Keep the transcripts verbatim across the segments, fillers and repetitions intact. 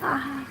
आहा।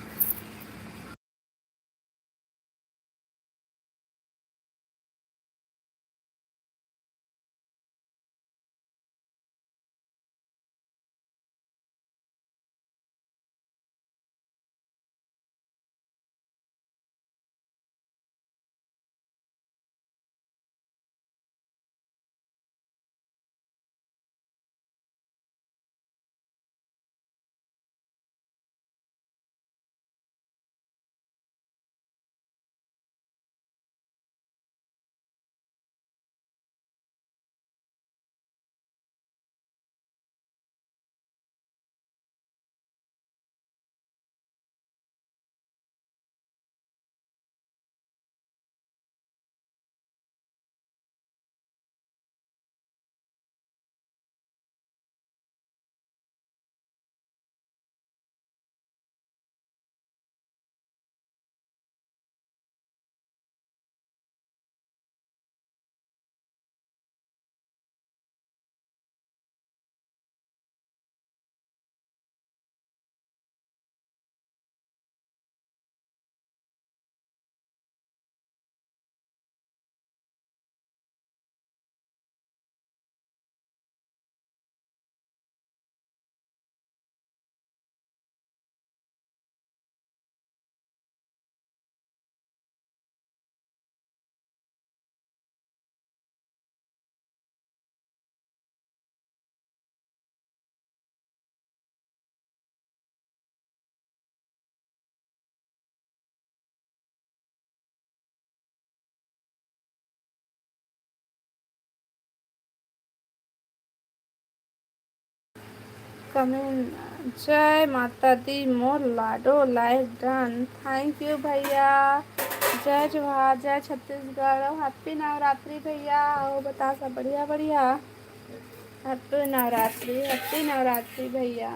कमेंट, जय माता दी मोर लाडो, लाइक डन। थैंक यू भैया। जय जोहार, जय छत्तीसगढ़, हैप्पी नवरात्रि भैया। अउ बता सब बढ़िया बढ़िया। हैप्पी नवरात्रि, हैप्पी नवरात्रि भैया।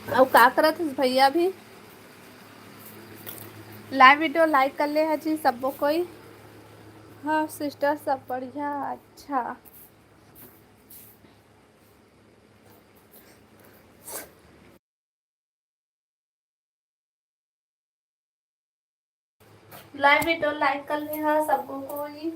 अउ का करत हस भैया? अभी लाइव वीडियो लाइक कर ले ह जी सब्बो कोई। हाँ सिस्टर, सब बढ़िया। अच्छा, लाइव वीडियो लाइक कर ले ह सब्बो कोई।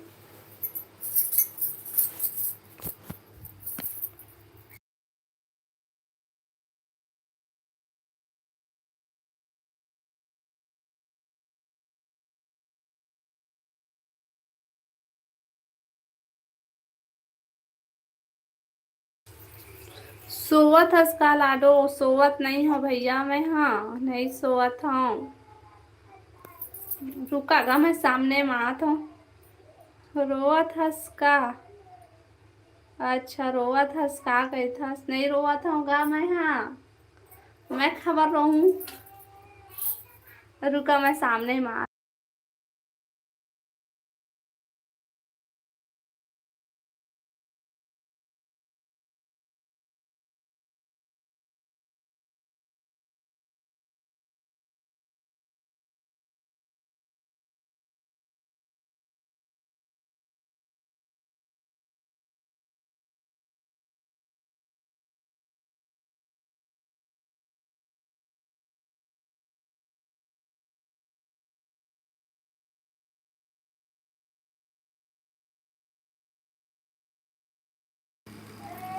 सोवत हस का लाडो? सोवत नइ हो भैया, मैं हा नइ सोवत हव। रुका गा, मैं सामने म आत हव। रोवत हस का? अच्छा, रोवत हस का कहिथस? नइ रोवत हव गा मैं हा, मैं खबर रोहूं। रुका, मैं सामने म आत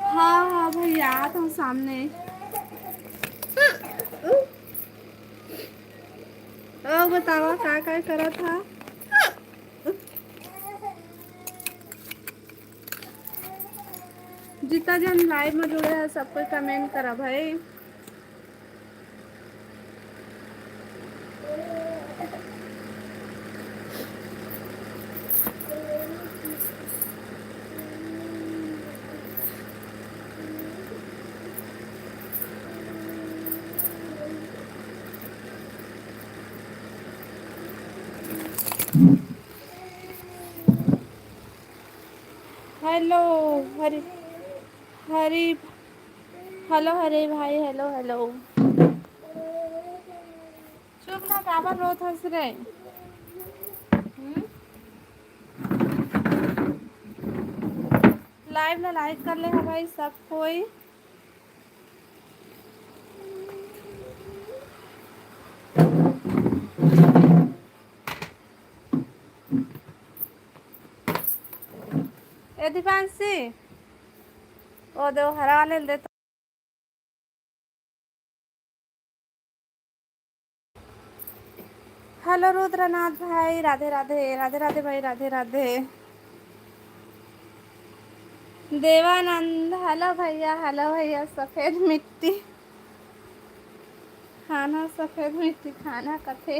हाँ, हाँ भैया, आत हूँ सामने। अउ बतावा, का, का करत हा? जितना जन लाइव में जुड़े हैं, सब कोई कमेंट करा भाई। हेलो हरी, हरी, हेलो हरे भाई, हेलो, हेलो। चुप ना, काबर रोत हस रे? हम्म? Live ला like कर ले हा भाई सब कोई। ए दीपांशी, ओ दे, ओ हरा वाले दे तो। Hello रुद्रनाथ भाई, राधे राधे, राधे राधे भाई, राधे राधे। देवानंद, hello भैया, hello भैया। सफेद मिट्टी खाना, सफेद मिट्टी खाना कथे,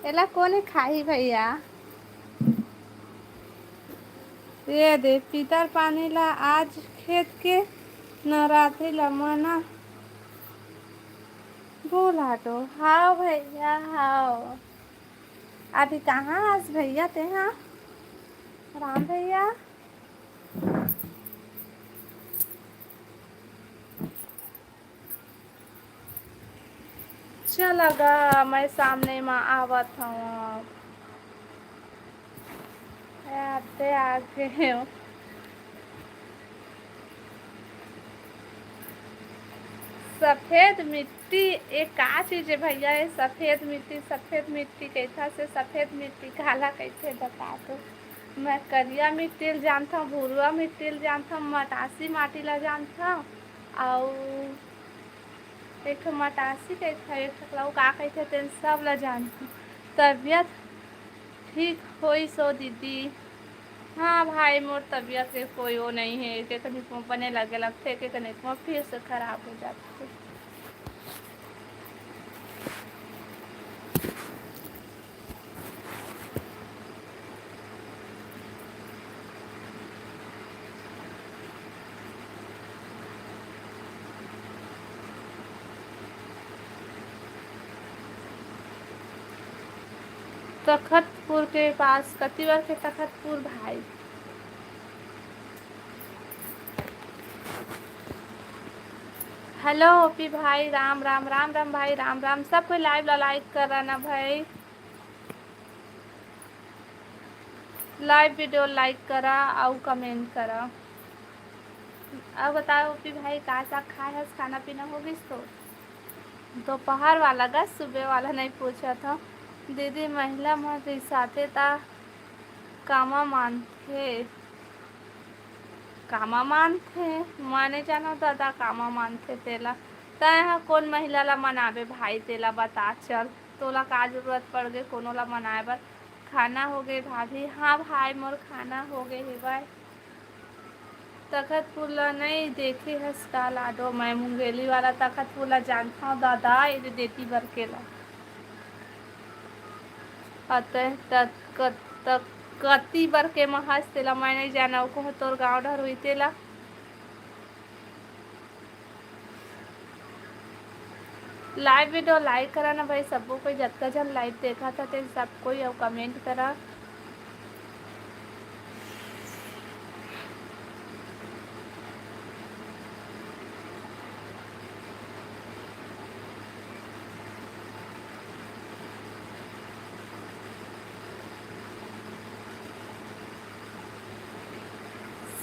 एला कोने खाही भैया? ये दे, पितर पानी ला आज खेत के नवरात्रि ला मना। बोला तो, हाव भैया, हाव। अभी कहाँ हस भैया तेहा? राम भैया। चला गा, मैं सामने म आवत हवं। आते आ गए हो। सफेद मिट्टी, ये का चीज है भैया? ये सफेद मिट्टी, सफेद मिट्टी कैसा से, सफेद मिट्टी काला कैसे बता दो। मैं करिया मिट्टी ल जानथव, भुरुआ मिट्टी ल जानथव, मटासी माटी ला जानथव, अउ एक ठो मटासी कहिथे, एक ठो ला का कहिथे, तेन सब ला जानथव। तबीयत ठीक होइस ओ दीदी? हाँ भाई, मोर तबीयत के कोई वो नहीं है, के कनिक मोर बने लगे लगथे, के कनिक मोर फिर से खराब हो जाथे। तखतपुर के पास, कति बार के तखतपुर भाई। Hello ओपी भाई, राम राम, राम राम भाई, राम राम। सब कोई live ला like करा ना भाई, live video like करा अउ comment करा। अब बताओ ओपी भाई, का साग खाए हस, खाना पीना हो गिस तो? दोपहर वाला गा, सुबह वाला नहीं पूछत हव दीदी। महिला मन रिसाथे ता कामा मानथे, कामा मानथे, माने जानो दादा, कामा मानथे तेला। तैं ह कोन महिला ला मनाबे भाई, तेला बता चल। तोला का जरूरत पड़ गे कोनो ला मनाए बर? खाना हो गे भाभी? हाँ भाई, मोर खाना हो गे हेवय। तखतपुर ला नई देखे हस का लाडो? मैं मुंगेली वाला तखतपुर ला जानथव दादा, ए दे देती बरके ला। अतः तक, तक, कति बरके म हस तेला मैं नई जानव, कोह तोर गांव डहर होई तेला। Live video like करा ना भाई, सबो कोई, जतका झन live देखत हे, तेन सब कोई अउ comment करा।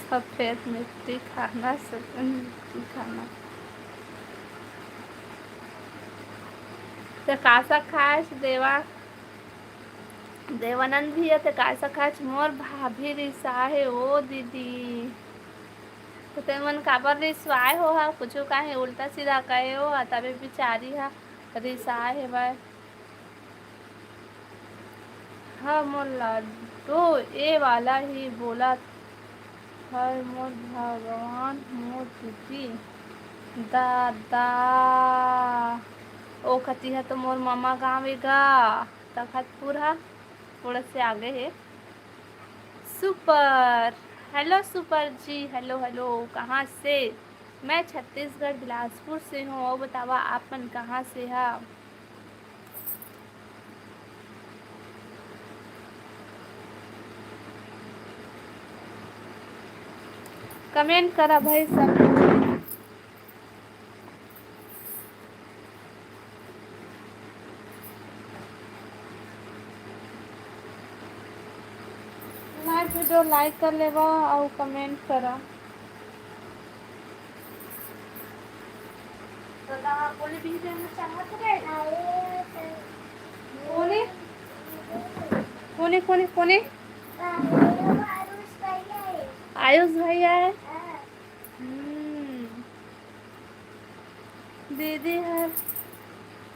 सफेद मिट्टी खाना, सफेद मिट्टी खाना। ते का साग खाएस देवा, देवानंद भैया, ते का साग खाएस? मोर भाभी रिसा हे ओ दीदी। तो ते मन काबर रिसवाए हो हा? कुछु काहे उल्टा सीधा कहे हो हा, तबे बिचारी हा रिसा हे भाई। हाँ मोर लाडो, ए वाला ही बोलत हर मोर भगवान, मोर दीदी, दादा। ओ कति ह तो मोर ममा गाँव ए गा, तखतपुर ह, थोड़ा से आगे हे। सुपर, हेलो सुपर जी, हेलो, हेलो, कहाँ से? मैं छत्तीसगढ़ बिलासपुर से हूँ। अउ बतावा, आप मन कहाँ से हा? Comment करा भाई सब। जो like कर लेवा अउ comment करा। तो ना बोले भी देना चाहत रे। कोने? कोने, कोने, कोने? आयुष भैया है। हम्म। दीदी ह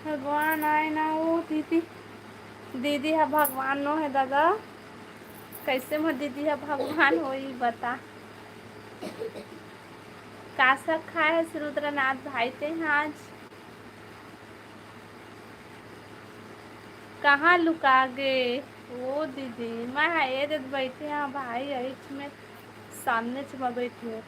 भगवान आय ना वो दीदी। दीदी ह भगवान नो है दादा। कैसे मोर दीदी ह भगवान होई बता। का साग खाए हस रुद्रनाथ भाई ते ह आज? कहाँ लुका गे? ओ दीदी, मैं ह ए दे बइठे हंव भाई, अइच में सामने च म बइठे हंव।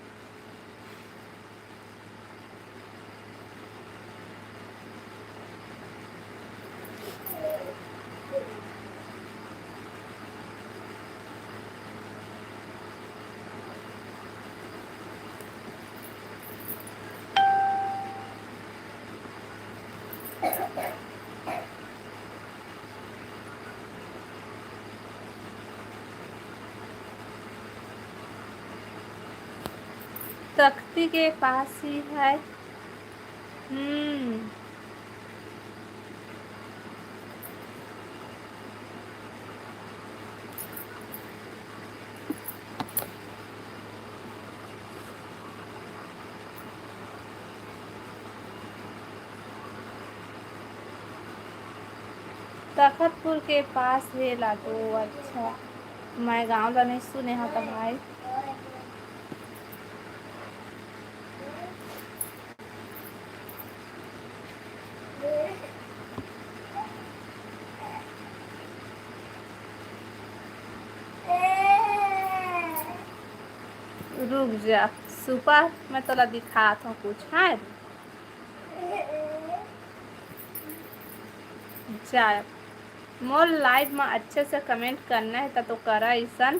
तख्ती के पास ही है। हम्म। तखतपुर के पास हे लाडो। अच्छा, मैं गांव ला नहीं सुने हा त भाई। रुक जा, सुपर, मैं तोला दिखात हूँ कुछ, हाँ? जा, मोर live में अच्छे से comment करना है, त तो करा, अइसन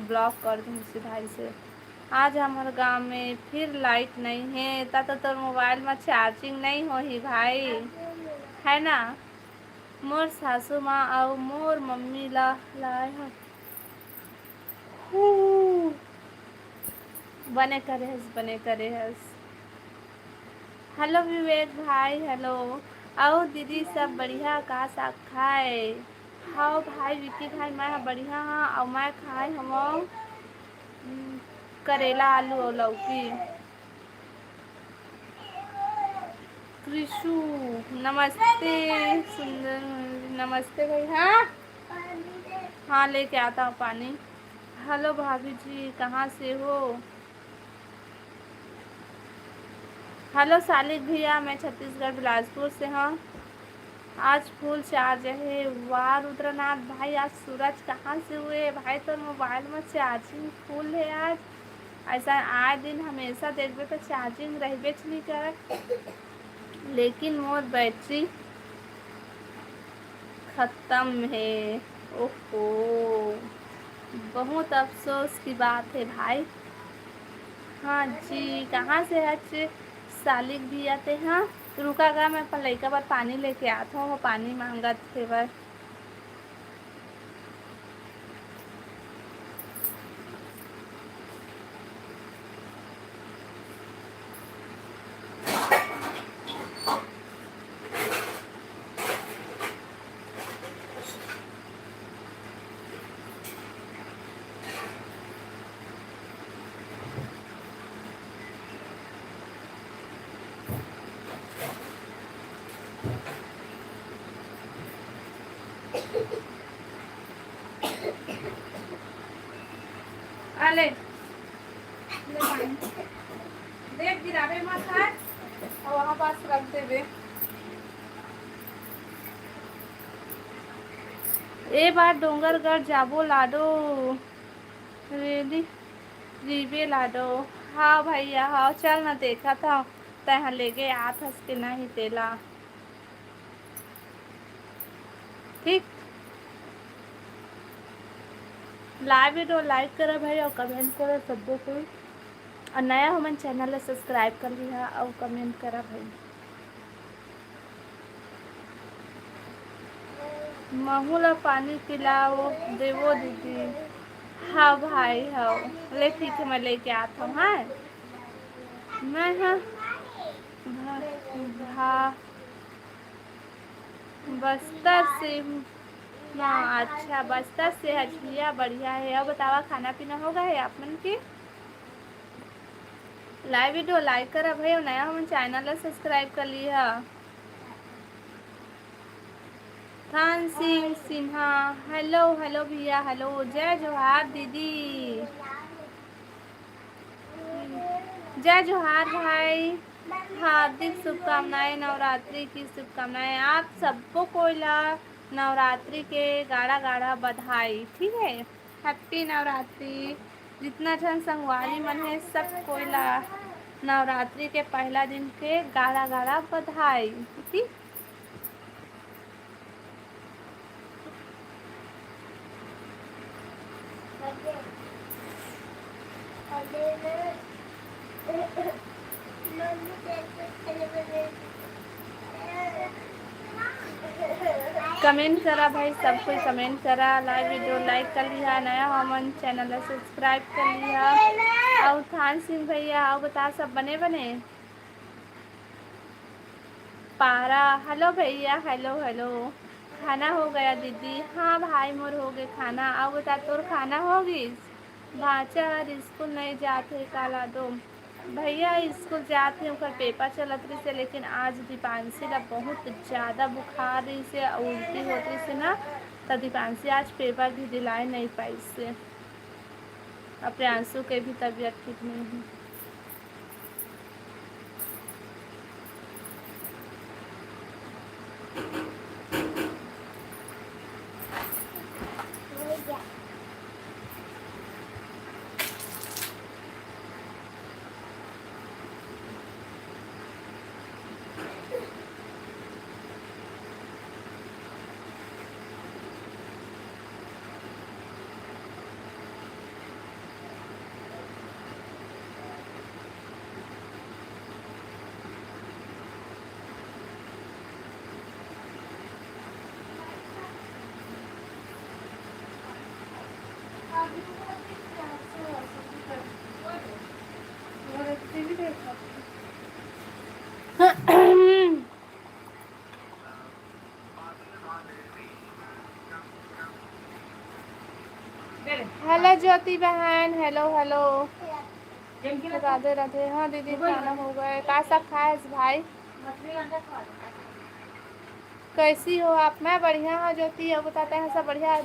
block कर दूँ सीधा इसे। आज हमर गांव में फिर light नहीं है, त तो तोर mobile में charging नहीं होही भाई, है ना? मोर सासू माँ अउ मोर मम्मी ला लाए हन। हू, बने करे हस, बने करे हस। Hello विवेक भाई, hello। अउ दीदी सब बढ़िया, का साग खाए? हव भाई विक्की भाई, मैं ह बढ़िया हाँ, अउ मैं खाए हवं, उम, करेला, आलू अउ लौकी। कृषु, नमस्ते। सुंदर, नमस्ते भाई। हाँ, हाँ, लेके आता हूँ पानी। Hello भाभी जी, कहाँ से हो? Hello सालिक भैया, मैं छत्तीसगढ़ बिलासपुर से हूँ। आज full charge है। वाह रुद्रनाथ भाई, आज सूरज कहाँ से हुए भाई? तोर mobile में charging full है आज। ऐसा आए दिन हमेशा देखबे तो charging रहबे च नहीं करे, लेकिन मोर battery खत्म है। ओहो, बहुत अफसोस की बात है भाई। हाँ जी, कहाँ से हच सालिक भैया ते? हाँ, रुका गा, मैं अपन लइका बर पानी लेके आत हूँ, वो पानी मांगत हेवय। आ ले, ले पानी। देख, गिरावे मत हाथ, अउ वहाँ पास रख देबे। ए बार डोंगरगढ़ जाबो लाडो। रेली, रिबे लाडो। हाँ भैया, हाँ, चल ना, देखत हव, तैं ह लेगे आत हस के नहीं तेला। ठीक, live video like करा भाई, अउ comment करा सब्बो कोई, अउ नया हमन channel ला subscribe कर लिहा अउ comment करा भाई। महू ला पानी पिलाओ देवो दीदी। हाँ भाई, हाँ। ले ठीक है, मैं लेके आत हँव, हाँ। मैं, हाँ, भा-, भा-, बस्तर से हूँ। हाँ, अच्छा, बस्तर से हच भैया, बढ़िया है। अउ बतावा, खाना पीना हो गे हे आप मन के? Live video like करा भाई, अउ नया हो मन channel ला subscribe कर लिहा। थान सिंह सिन्हा, hello, hello भैया, hello, जय जोहार दीदी। जय जोहार भाई, हार्दिक शुभकामनाएं, नवरात्रि की शुभकामनाएं। आप सबको कोई ला नवरात्रि के गाड़ा गाड़ा बधाई, ठीक है? Happy नवरात्रि। जितना झन संगवारी मन हे, सब कोई ला नवरात्रि के पहला दिन के गाड़ा गाड़ा बधाई, ठीक? Comment करा भाई, सब कोई comment करा, live video like कर लिहा, नया हो मन channel ला subscribe कर लिहा। अउ थान सिंह भैया, अउ बता, सब बने बने? पारा, hello भैया, hello, hello। खाना हो गया दीदी? हाँ भाई, मोर हो गे खाना। अउ बता, तोर खाना हो गिस? भांचा हर स्कूल नहीं जात हे, काला दो। भैया स्कूल जात हे, ओकर paper चलत रहिसे, लेकिन आज दीपांशी ला बहुत ज्यादा बुखार रहिसे अउ उल्टी होत रहिसे ना, त दीपांशी आज paper भी दिलाए नहीं पाइसे। अउ प्रियांशु के भी तबीयत ठीक नहीं है। Hello ज्योति बहन, hello, hello। राधे राधे। हाँ दीदी, खाना हो गे। का साग खाए हस भाई? कैसी हो आप? मैं बढ़िया हूँ ज्योति, अउ बता, तैं सब बढ़िया हे?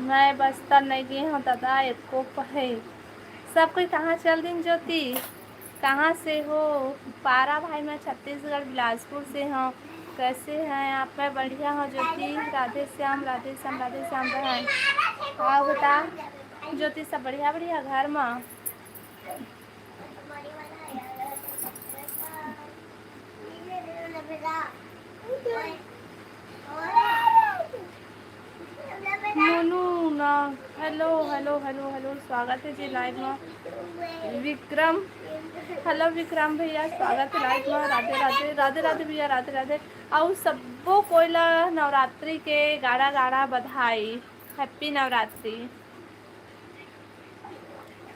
मैं बस्तर नहीं गए हूँ दादा, एको पहे। सब कोई कहाँ चल दिन ज्योति? कहाँ से हो? पारा भाई, मैं छत्तीसगढ़ बिलासपुर से हूँ। कैसे हैं आप? मैं बढ़िया हूँ ज्योति। राधे श्याम, राधे श्याम, राधे श्याम बहन। और बता ज्योति, सब बढ़िया, बढ़िया घर में? मोनू ना, हेलो हेलो हेलो हेलो, स्वागत है जी लाइव में। विक्रम, हेलो विक्रम भैया, स्वागत है लाइव में। राधे राधे, राधे राधे भैया, राधे राधे। और सबो कोई ला नवरात्रि के गाड़ा गाड़ा बधाई, हैप्पी नवरात्रि।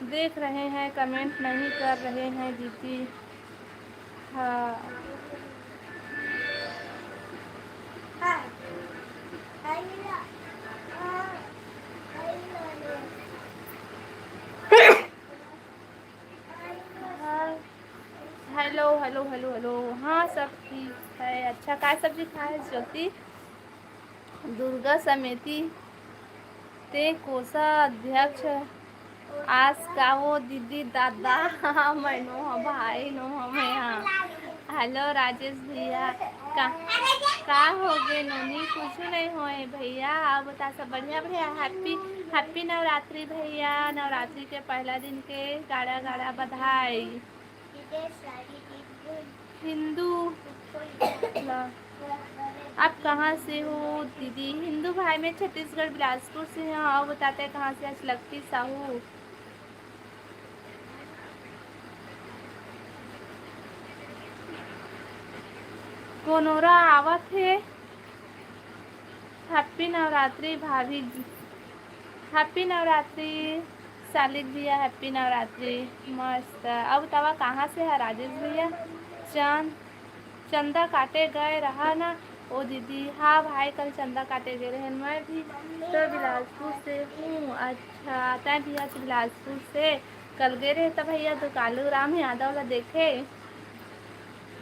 देख रहे हैं, कमेंट नहीं कर रहे हैं दीदी। हाँ। हाँ। Hello hello hello hello. हाँ, सब ठीक है। अच्छा, का सब्जी खाए ज्योति? दुर्गा समिति ते कोषाध्यक्ष आस का वो दीदी दादा? हाँ, मैं नो हाँ भाई, नो हाँ मैं हाँ। हेलो राजेश भैया, का का हो गे नोनी? कुछ नहीं होए भैया। आप बता, सब बढ़िया बढ़िया? हैप्पी हैप्पी नवरात्रि भैया। नवरात्रि के पहला दिन के गाड़ा गाड़ा बधाई। हिंदू ला। आप कहाँ से हो दीदी? हिंदू भाई, मैं छत्तीसगढ़ बिलासपुर से हूँ। और बताते हैं कहाँ से? आज लक्की साहू। कोनोरा आवत हे। हैप्पी नवरात्रि भाभी जी। हैप्पी नवरात्रि सालिक भैया, हैप्पी नवरात्रि। मस्त। अब तवा कहाँ से है राजेश भैया? चांद चंदा काटे गए रहा ना ओ दीदी? हाँ भाई, कल चंदा काटे गए रहे। मैं भी तो बिलासपुर से हूँ। अच्छा, तैं भी आज बिलासपुर से? कल गए रहे तब भैया तो कालू राम यादव ला देखे।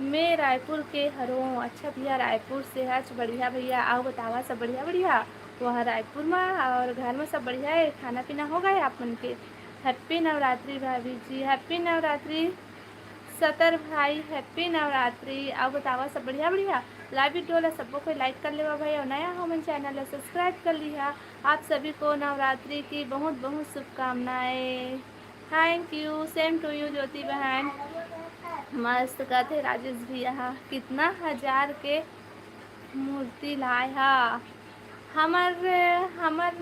मैं रायपुर के हरों। अच्छा भैया, रायपुर से हच। बढ़िया भैया। आओ बतावा, सब बढ़िया? बढ़िया। वहाँ रायपुर में और घर में सब बढ़िया है? खाना पीना हो गए आप मन के? हैप्पी नवरात्रि भाभी जी, हैप्पी नवरात्रि। सतर भाई, हैप्पी नवरात्रि। आओ बतावा, सब बढ़िया? बढ़िया। लाइव वीडियो ला सबको कोई लाइक कर लेवा भाई, और नया हो मन चैनल ला सब्सक्राइब कर लिहा। आप सभी को नवरात्रि की बहुत बहुत शुभकामनाएं। Thank you, same to you ज्योति बहन। मस्त कथे राजेश भैया हा, कितना हजार के मूर्ति लाए हा? हमर हमर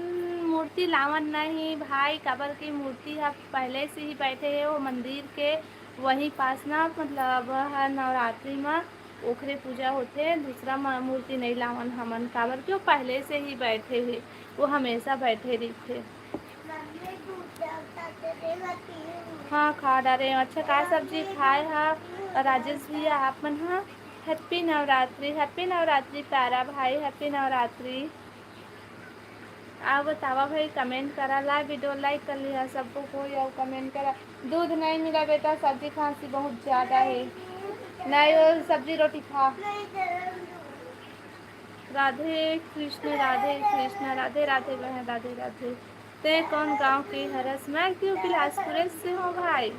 मूर्ति लावन नहीं भाई, काबर की मूर्ति हा पहले से ही बैठे है वो मंदिर के वहीं पास ना, मतलब हर नवरात्रि में ओखरे पूजा होथे। दूसरा म-, मूर्ति नहीं लावन हमन, काबर कि वो पहले से ही बैठे है, वो हमेशा बैठे रहिथे। हाँ, खा डारे। अच्छा, का सब्जी खाए हा राजेश भैया आप मन हा? हैप्पी नवरात्रि, हैप्पी नवरात्रि प्यारा भाई, हैप्पी नवरात्रि। आप बतावा भाई, कमेंट करा, लाइव वीडियो लाइक कर लिहा सबको कोई, और कमेंट करा। दूध नहीं मिला बेटा, सर्दी खांसी बहुत ज्यादा है। नहीं, वो सब्जी रोटी खा। राधे कृष्ण, राधे कृष्ण, राधे राधे बहन, राधे राधे। ते कौन गांव के हरस? मैं क्यों बिलासपुर से हूँ भाई।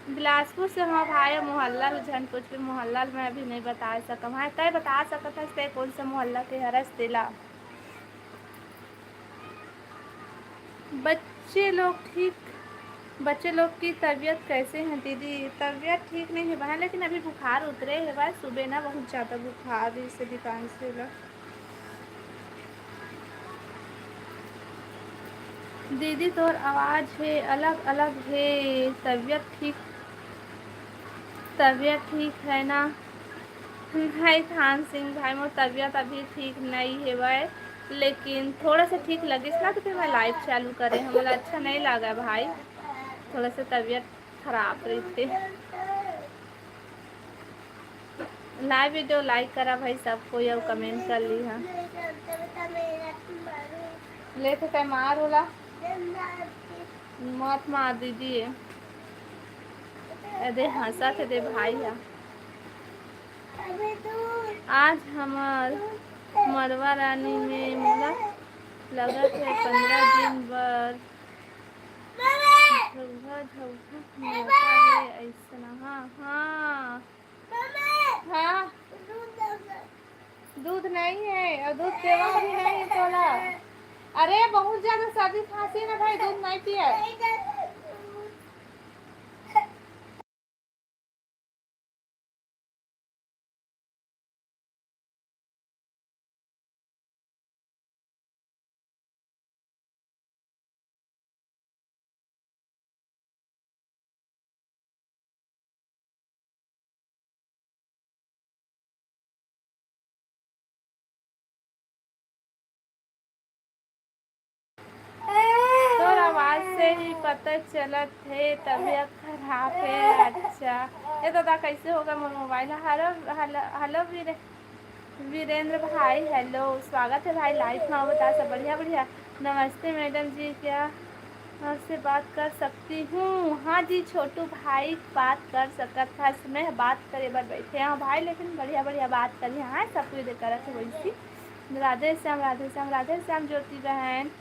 बिलासपुर से हूँ भाई, मोहल्ला ल झन कुछ भी, मोहल्ला ल मैं अभी नहीं बता सकम। हाँ, तय बता सकत हस, तय कौन से मोहल्ला के हरस तेला। बच्चे लोग ठीक, बच्चे लोग की तबीयत कैसे हैं दीदी? तबीयत ठीक नहीं है बहन, लेकिन अभी बुखार उतरे है बस। सुबह ना बहुत ज़्यादा बुखार, इससे दिखांशी ला। दीदी तोर आवाज है अलग अलग है, तबीयत ठीक, तबीयत ठीक है ना? भाई थान सिंह भाई, मोर तबीयत अभी ठीक नहीं हेवय, लेकिन थोड़ा सा ठीक लगिस ना तो फिर मैं लाइव चालू करे। हमला अच्छा नहीं लगा भाई, थोड़ा सा तबीयत खराब रहिथे। लाइव वीडियो लाइक करा भाई सब कोई, अउ कमेंट कर लिहा। ले तो तय मार ओला। मत मार दीदी। ए दे हंसत हे दे भाई हा। आज हमर मरवा रानी में मोला लगत हे पंद्रह दिन बर झउहा झउहा नेवता हे अइसना। हाँ, हाँ। हाँ। दूध नहीं है और दूध देवा भी नहीं है तोला। अरे बहुत ज्यादा सर्दी खांसी ना भाई, दूध नहीं पिए। तोर आवाज से ही पता चलत हे तबीयत खराब हे। अच्छा, ए दादा, कैसे होगा मोर मोबाइल? हेलो, हेलो, हेलो वीरे-, वीरेंद्र भाई, हेलो, स्वागत है भाई लाइव में। बता सब बढ़िया, बढ़िया। नमस्ते मैडम जी, क्या आपसे बात कर सकती हूँ? हाँ जी छोटू भाई, बात कर सकत हस। मैं बात करे बर बैठे हूँ भाई, लेकिन बढ़िया बढ़िया बात करी। हाँ, सब कुछ दे करत है वैसी। राधे श्याम, राधे श्याम, राधे श्याम ज्योति बहन।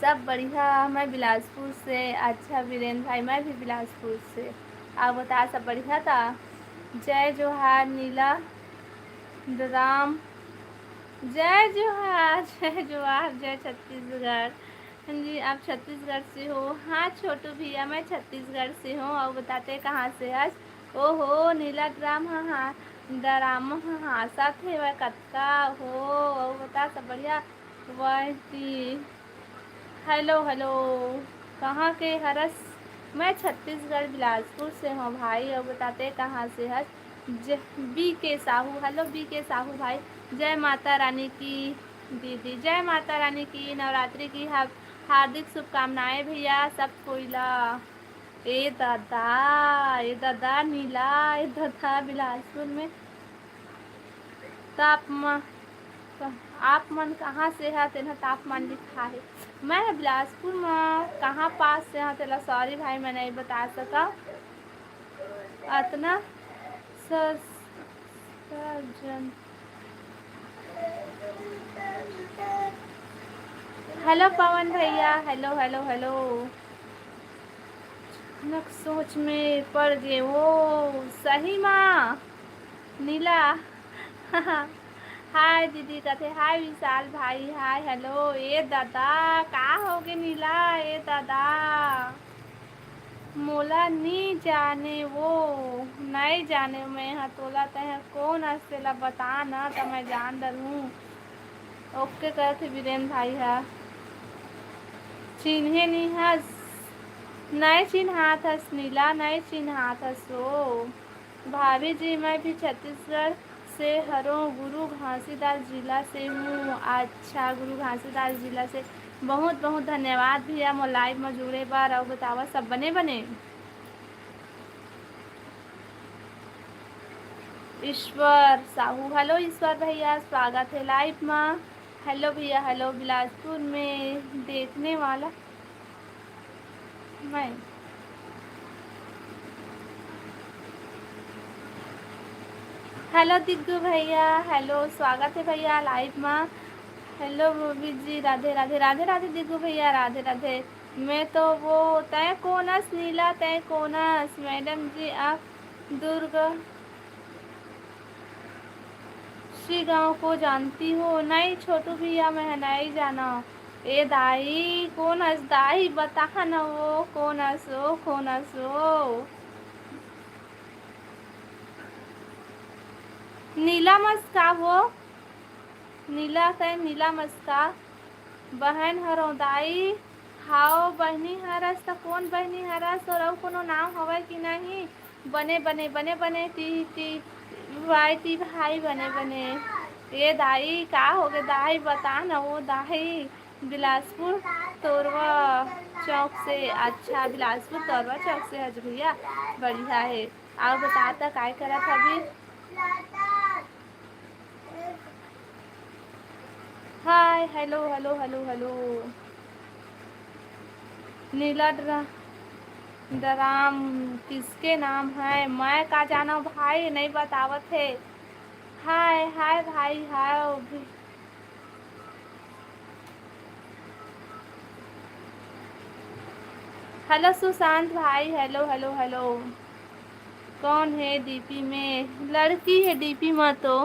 सब बढ़िया, मैं बिलासपुर से। अच्छा वीरेंद्र भाई, मैं भी बिलासपुर से। आप बता, सब बढ़िया था? जय जोहार नीला राम, जय जोहार, जय जोहार, जय छत्तीसगढ़। हाँ जी, आप छत्तीसगढ़ से हो? हाँ छोटू भैया, मैं छत्तीसगढ़ से हूँ। और बताते कहाँ से हस? ओहो, नीला ड्राम, हाँ, हाँ, डराम, हाँ, हाँ, साथ हे वह कतका हो? और बता, सब बढ़िया? वाह जी। हेलो, हेलो, कहाँ के हरस? मैं छत्तीसगढ़ बिलासपुर से हूँ भाई। और बताते कहाँ से हस? ज-, बी के साहू, हेलो बी के साहू भाई। जय माता रानी की दीदी, जय माता रानी की, नवरात्रि की हा-, हार्दिक शुभकामनाएं भैया सब कोई ला। ए दादा, ए दादा नीला, ए दादा बिलासपुर में तापमान, आप मन कहाँ से ह? तेन ह तापमान लिखा हे। मैं ह बिलासपुर म कहाँ पास से हव, तेला सॉरी भाई, मैं नहीं बता सकव। अतना स-, सर्जन। हेलो पवन भैया, हेलो, हेलो, हेलो। नक सोच में पड़ गे वो, सही मा। नीला। हाय दीदी कथे, हाय विशाल भाई, हाय हेलो। ए दादा, का होगे नीला, ए दादा? मोला नी जाने वो, नई जाने मैं ह तोला, तैं ह कोन अस तेला बता न, त मैं जान डरहूँ। ओके करत हे वीरेन भाई ह। चिन्हे नी हस, नई चिन्हात हस नीला, नई चिन्हात हस ओ। भाभी जी, मैं भी छत्तीसगढ़ से हरों, गुरु घासीदास जिला से हूँ। अच्छा, गुरु घासीदास जिला से। बहुत बहुत धन्यवाद भैया, मोर लाइव में जुड़े बर। अउ बतावा, सब बने बने? ईश्वर साहू, हेलो ईश्वर भैया, स्वागत है लाइव में। हेलो भैया, हेलो बिलासपुर में देखने वाला मैं। हेलो दिग्गू भैया, हेलो, स्वागत है भैया लाइव में। हेलो रूबी जी, राधे राधे, राधे राधे दिग्गू भैया, राधे राधे। मैं तो वो, तैं कोन अस नीला, तैं कोन अस? मैडम जी, आप दुर्ग श्री गांव को जानती हो? नहीं छोटू भैया, मैं नहीं जाना। ए दाई, कोन अस दाई, बता न वो, कोन अस वो, कोन अस वो? नीला मस्का वो, नीला, तैं नीला मस्का। बहन हरौं दाई, हाव बहिनी हरस त कोन बहिनी हरस, तोर अउ कोनो नाम हवय कि नहीं? बने, बने, बने, बने, टी, टी, वाई टी भाई, बने, बने। ए दाई, का होगे दाई, बता न वो दाई। बिलासपुर तोरवा चौक से, अच्छा, बिलासपुर तोरवा चौक से हज भैया, बढ़िया हे। अउ बता त काय करत हबी? हाय, हेलो, हेलो, हेलो, हेलो। नीला ड्रा-, ड्राम किसके नाम है? मैं का जानव भाई, नहीं बतावत हे। हाय, हाय भाई, हाय। हेलो सुशांत भाई, हेलो, हेलो, हेलो। कौन है डीपी में? लड़की है डीपी में तो।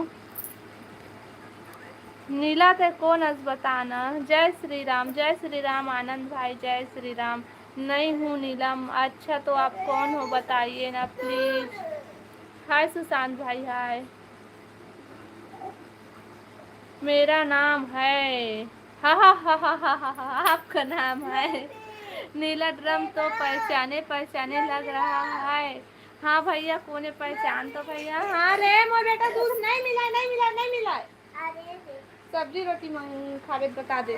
नीला, ते कौन अस बताना? जय श्री राम, जय श्री राम आनंद भाई, जय श्री राम। नहीं हूँ नीलम। अच्छा, तो आप कौन हो, बताइए ना प्लीज। हाय सुशांत भाई, हाय। मेरा नाम है, हा, हा, हा, आपका नाम है नीला ड्रम, तो पहचाने पहचाने लग रहा है। हाँ भैया, कोने पहचान तो भैया। हाँ रे मोर बेटा, दूध नहीं मिला, नहीं मिला, नहीं मिला। सब्जी रोटी मांग खावे बता दे।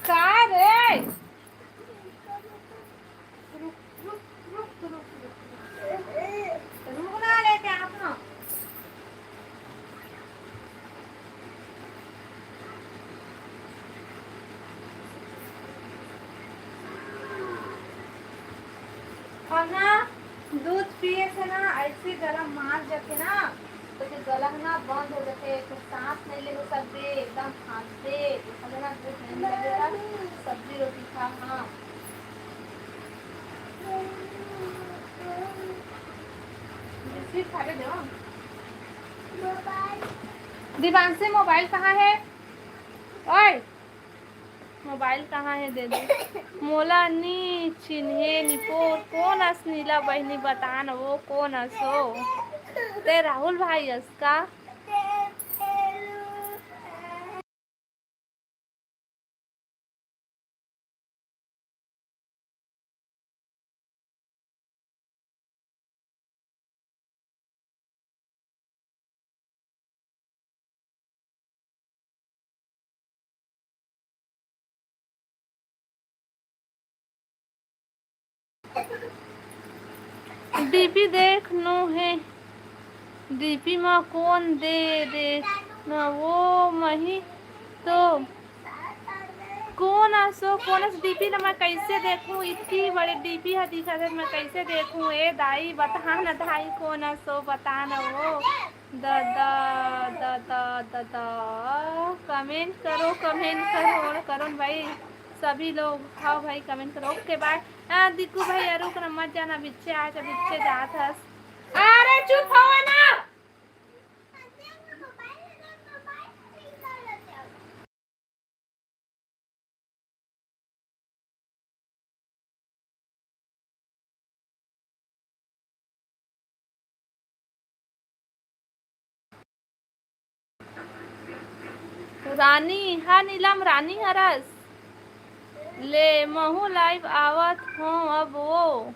का रे? रुक, रुक, रुक, रुक, रुक। रुक ना रे, क्या अपना? और ना, दूध पिए से ना ऐसे गला मार जाथे ना, तो फिर गला ना बंद हो जाथे, फिर सांस नहीं ले सकते, एकदम खांसते, तो समझे ना, दूध नहीं मिलेगा, सब्जी रोटी खा। हाँ, बिस्किट खा के दो। दिवांशी, मोबाइल कहाँ है? ओए, मोबाइल कहाँ है, दे दे। मोला नी चिन्हे निपोर, कोन अस नीला बहिनी, बता न वो कोन अस हो? ते राहुल भाई अस का? डीपी देख नो हे, डीपी मा कोन दे, देख न वो मही तो कोन असो, कोन अस डीपी ला मैं कैसे देखूं? इतनी बड़े डीपी ह दिखत हे, मैं कैसे देखूं? ए दाई, बता न दाई, कोन असो, बता न वो। दादा, दादा, दादा, कमेंट करो, कमेंट करो, और करो न भाई, सभी लोग। हाँ भाई, कमेंट करो। ओके, बाय। हाँ, दिक्कू भाई, रुक ना, मत जाना, बिच्चे आज, बिच्चे जात हस। अरे, चुप हो ना। रानी, हाँ नीलम, रानी हरस। ले, महू लाइव आवत हों अब वो।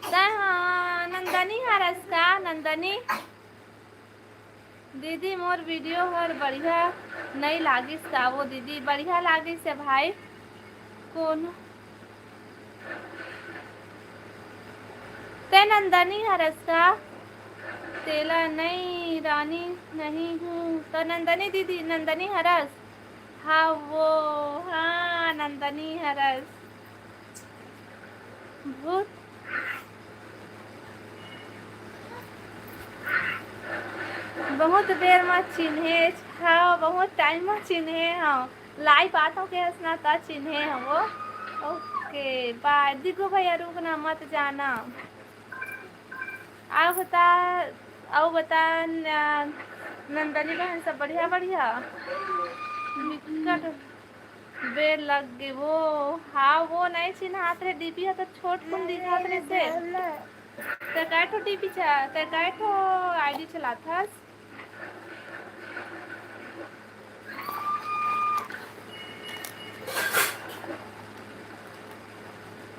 तैं, हाँ, नंदनी हरस का, नंदनी? दीदी, मोर वीडियो हर बढ़िया नई लागिस का वो दीदी? बढ़िया लागिस हे भाई। कोन ते नंदनी हरस का? तेला नई रानी नहीं हूँ। तो नंदनी दीदी, नंदनी हरस? हाँ वो, हाँ, नंदनी हरस। बहुत, बहुत बेर म चिन्हे हव, बहुत टाइम म चिन्हे हव। लाइव आत हव के हस ना, त चिन्हे हव वो। ओके, बाय। दिगो भैया, रुक ना, मत जाना। अउ बता, अउ बता, न-, नंदनी बहन, सब बढ़िया, बढ़िया? बिकट बेर लग गे वो। हाँ, वो नइ चिन्हात रहे, डीपी ह तो छोट कुन दिखात रहे से। ते काय ठो डीपी चा-, ते काय ठो आईडी चलात हस?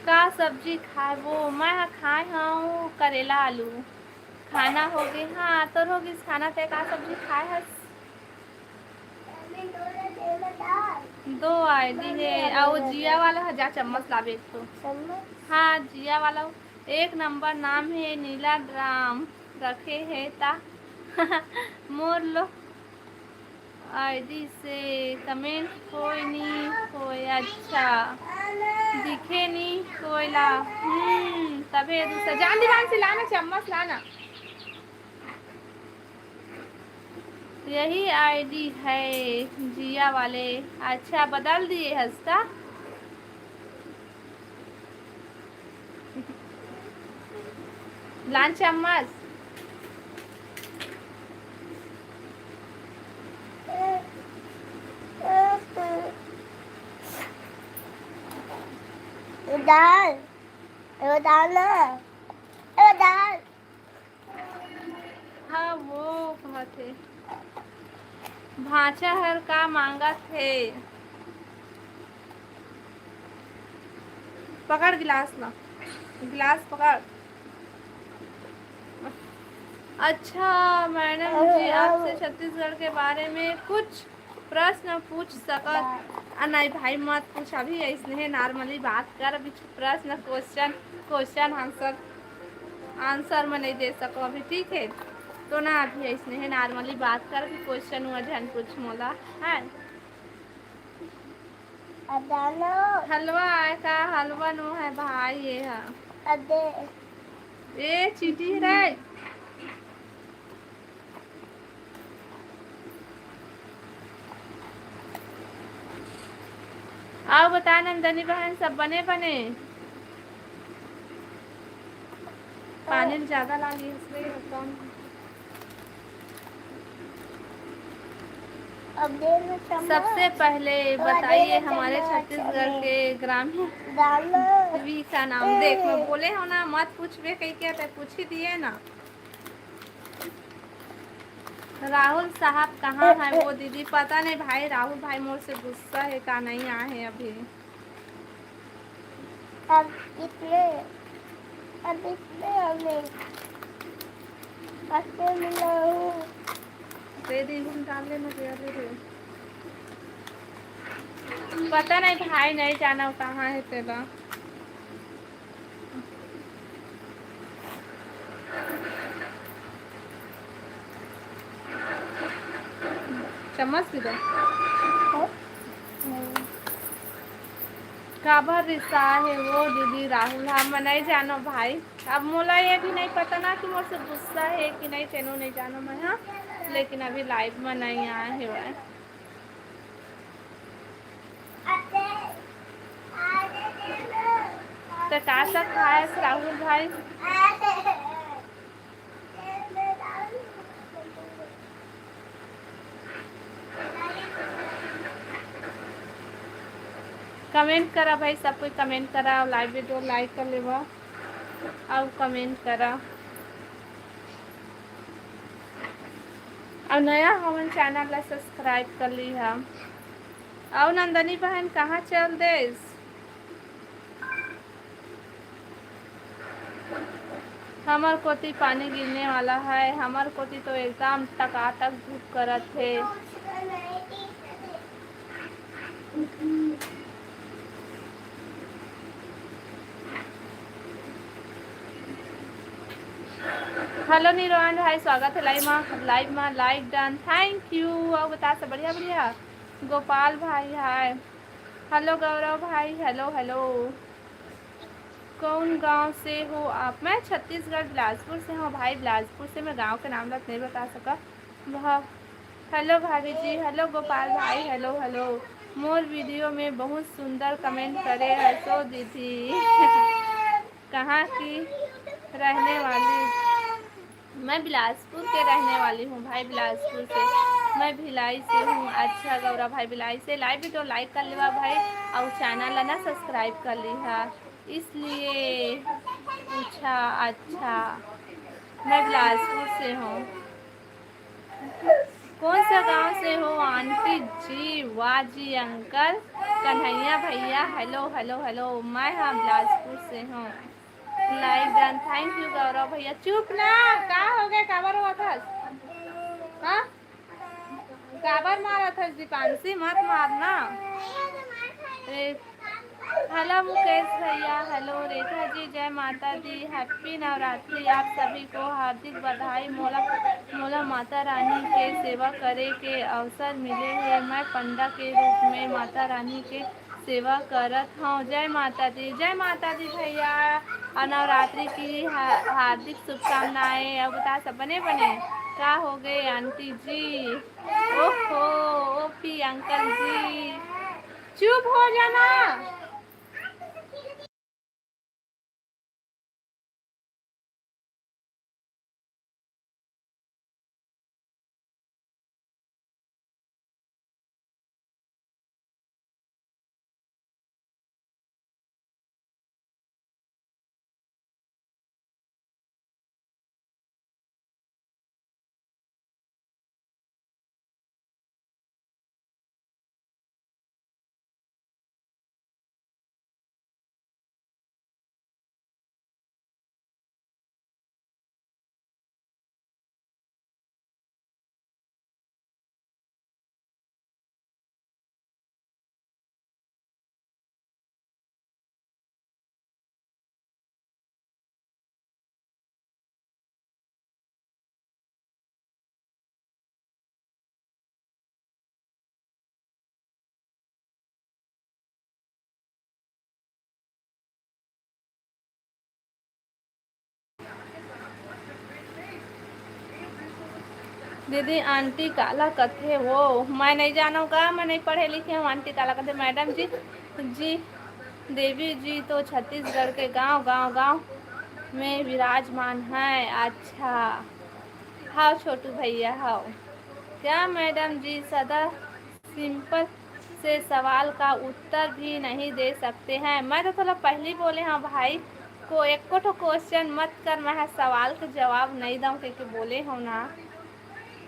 का सब्जी खाए वो? मैं ह खाए हव करेला आलू। खाना हो गे। हाँ, तोर हो गिस खाना, ते का सब्जी खाए हस? दो आईडी हे, अउ जिया वाला ह, जा चम्मच लाबे एक ठो। चम्मच? हाँ, जिया वाला एक नंबर नाम हे, नीला ड्राम रखे हे ता। मोर लो आईडी से कमेंट कोई नी होय। अच्छा, दिखे नी कोयला। हम्म, तबे दूसरा। जान दीवान से लाना, चम्मच लाना। यही आईडी है जिया वाले। अच्छा, बदल दिए हस का? लान चम्मच। दाल, दाल ना, दाल। हाँ, वो कहत हे, भांचा हर का मांगत हे? पकड़ गिलास ला, गिलास पकड़। अच्छा मैडम जी, आपसे छत्तीसगढ़ के बारे में कुछ प्रश्न पूछ सकत? आ, नहीं भाई, मत पूछ, अभी ऐसने है, normally बात कर, अभी प्रश्न, question, question answer, answer में नहीं दे सको अभी, ठीक है? तो ना, अभी ऐसने है, normally बात कर, अभी question हुआ झन पूछ मोला, है? हलवा आय का? हलवा नो है भाई, ये है। ए चीटी रे। अउ बता नंदनी बहन, सब बने बने? पानी ल ज्यादा लागिस रे, कम। सबसे पहले बताइए हमारे छत्तीसगढ़ के ग्रामीण जीवी का नाम। देख, मैं बोले हो ना, मत पूछबे कहिके, ते पूछ ही दिए ना। राहुल साहब कहाँ है वो दीदी? पता नहीं भाई, राहुल भाई मोर से गुस्सा है का, नहीं आए हैं अभी। अब इतने, अब इतने हमें पत्ते मिला हूँ। दे दी, हम डाल लेना, दे दे। पता नहीं भाई, नहीं जाना कहाँ है तेरा। चम्मच भी दो। काबर रिसा हे वो दीदी राहुल? हाँ, मैं नहीं जानो भाई। अब मोला ये भी नहीं पता ना कि मोर से गुस्सा है कि नहीं, तेनो नहीं जानो मैं, हाँ। लेकिन अभी live में नहीं आए हे वह। तो का सब खाए राहुल भाई? Comment करा भाई, सब कोई comment करा, live video like कर लेवा, अउ comment करा, अउ नया हमन channel ला subscribe कर लीहा। अउ नंदनी बहन कहाँ चल देस? हमर कोती पानी गिरने वाला है, हमर कोती तो एकदम टकाटक धूप करत हे। Hello निरवान भाई, स्वागत है live मा, live मा like done, thank you। अउ बता सब बढ़िया बढ़िया। गोपाल भाई hi। Hello गौरव भाई, hello hello। कौन गांव से हो आप? मैं छत्तीसगढ़ बिलासपुर से हूँ भाई, बिलासपुर से। मैं गांव के नाम ला नहीं बता सका। वह hello भाभी जी, hello गोपाल भाई, hello hello। मोर video में बहुत सुंदर comment करे हसो दीदी। कहाँ की रहने वाली? मैं बिलासपुर के रहने वाली हूँ भाई, बिलासपुर से। मैं भिलाई से हूँ। अच्छा गौरा भाई, भिलाई से। Live video like कर लेवा भाई, अउ channel ला ना subscribe कर लिहा, इसलिए पूछा। अच्छा, मैं बिलासपुर से हूँ। कौन सा गांव से हो आंटी जी? वाह जी अंकल। कन्हैया भैया, hello hello hello। मैं हाँ बिलासपुर से हूँ। Like done, thank you गौरव भैया। चुप ना, का हो गए, काबर रोवत हस? हाँ, काबर मारत हस दीपांशी? मत मारना। अरे, hello मुकेश भैया, hello रेखा जी, जय माता दी, happy नवरात्रि आप सभी को, हार्दिक बधाई। मोला, मोला माता रानी के सेवा करे के अवसर मिले हे। मैं पंडा के रूप में माता रानी के सेवा करत हव। जय माता दी, जय माता दी भैया, और नवरात्रि की हा-, हार्दिक शुभकामनाएं। अब बता सब बने बने का हो गए आंटी जी? ओहो, ओपी अंकल जी, चुप हो जाना। दीदी, आंटी काला कथे वो? मैं नहीं जानव का, मैं नहीं पढ़े लिखे हूँ। आंटी काला कथे? मैडम जी, जी, देवी जी तो छत्तीसगढ़ के गांव, गांव, गांव में विराजमान है। अच्छा, हाव छोटू भैया, हाव। क्या मैडम जी सदा सिंपल से सवाल का उत्तर भी नहीं दे सकते हैं? मैं तो तोला पहली बोले हंव भाई, को एको ठो क्वेश्चन मत कर, मैं ह सवाल के जवाब नहीं दंव कहिके बोले हंव ना।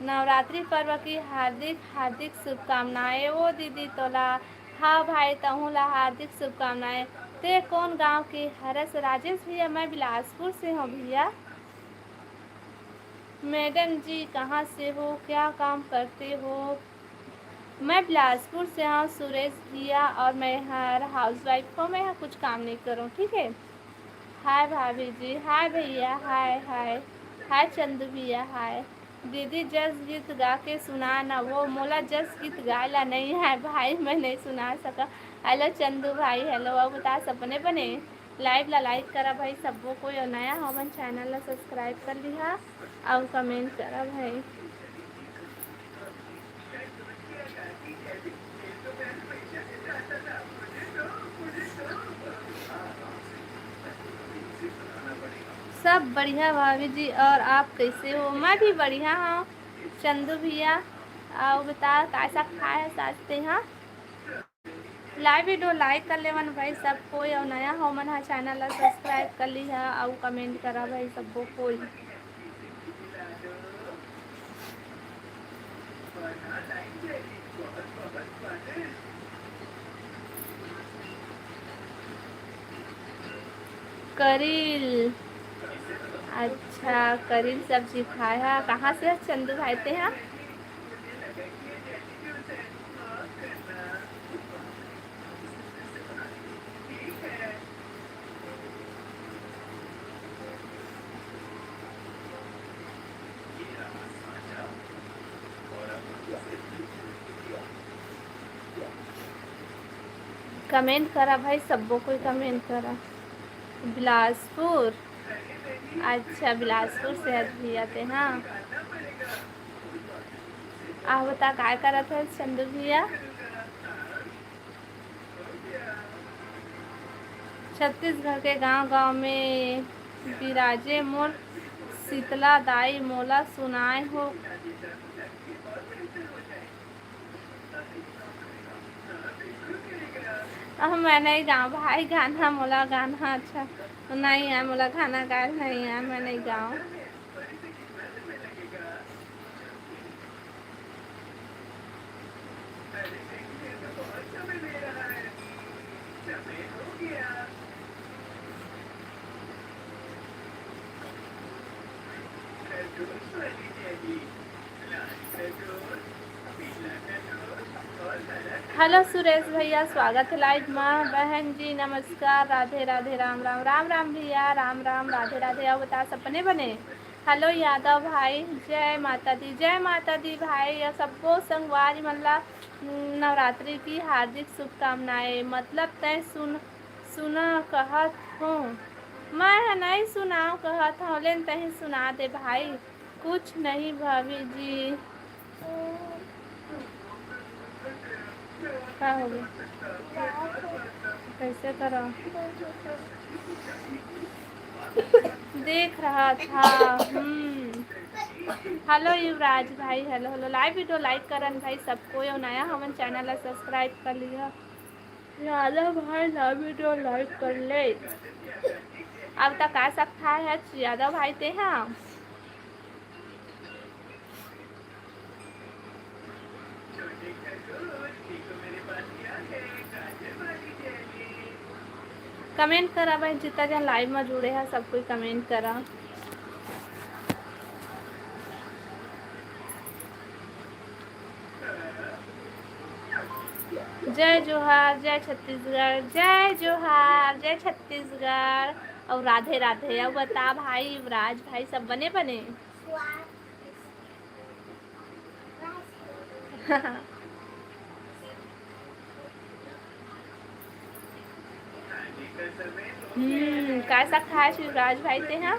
नवरात्रि पर्व की हार्दिक हार्दिक शुभकामनाएं ओ दीदी तोला। हाँ भाई, तहूँ ला हार्दिक शुभकामनाएं। ते कौन गांव के हरस? राजेश भैया, मैं बिलासपुर से हंव भैया। मैडम जी कहाँ से हो, क्या काम करते हो? मैं बिलासपुर से हंव सुरेश भैया, और मैं हर हाउसवाइफ हंव, मैं ह कुछ काम नहीं करंव, ठीक है। हाय भाभी जी, हाय भैया, हाय, हाय, हाय चंदू भैया, हाय। दीदी जस गीत गा के सुना ना वो, मोला जस गीत गाए ला नहीं है भाई, मैं नहीं सुना सका। हेलो चंदू भाई, हेलो, अउ बता सब बने बने? लाइव ला लाइक करा भाई सब्बो कोई, अउ नया हो हमन चैनल ला सब्सक्राइब कर लिहा अउ कमेंट करा भाई। सब बढ़िया भाभी जी, और आप कैसे हो? मैं भी बढ़िया हूँ चंदू भैया। अउ बता, का साग खाए है सास ते, हाँ? लाइव वीडियो लाइक कर लेवन भाई सब कोई, अउ नया हो मन हा चैनल ला सब्सक्राइब कर लिहा, अउ कमेंट करा भाई सबो कोई। करील, अच्छा, करील सब्जी खाए हा। कहाँ से है चंदू भाई ते हा? कमेंट करा भाई, सब्बो कोई कमेंट करा। बिलासपुर, अच्छा, बिलासपुर से हस भैया ते, हाँ। आह, बता, काय करत हस चंदू भैया? छत्तीसगढ़ के गांव-गांव में बिराजे मोर शीतला दाई, मोला सुनाए हो। अब मैं नहीं गाँव भाई गाना, मोला गाना अच्छा नहीं है, मोला गाना गाए नहीं है, मैं नहीं गाँव। हेलो सुरेश भैया, स्वागत है लाइव मा। बहन जी नमस्कार, राधे राधे, राम राम। राम राम भैया, राम राम, राधे राधे। अउ बता, सब बने बने? हेलो यादव भाई, जय माता दी, जय माता दी भाई। अउ सब्बो संगवारी मन ला नवरात्रि की हार्दिक शुभकामनाएं। मतलब तैं सुन, सुना कहत हूँ, मैं ह नहीं सुनाव कहत हूँ, लेन तहीं सुना दे भाई। कुछ नहीं भाभी जी। का हो गया? कैसे करा? देख रहा था। हम्म। हेलो युवराज भाई, हेलो, हेलो। लाइव वीडियो लाइक करन भाई सबको, यो नया हमन चैनल ला सब्सक्राइब कर लिया। यादव भाई लाइव वीडियो लाइक कर ले। अब तक आ सकता है यादव भाई ते हाँ। कमेंट करा भाई, जितना जन लाइव में जुड़े हैं सब कोई कमेंट करा। जय जोहार, जय छत्तीसगढ़, जय जोहार, जय छत्तीसगढ़। और राधे राधे। और बता भाई युवराज भाई, सब बने बने? हम्म, कैसा खाए शिवराज भाई ते हाँ?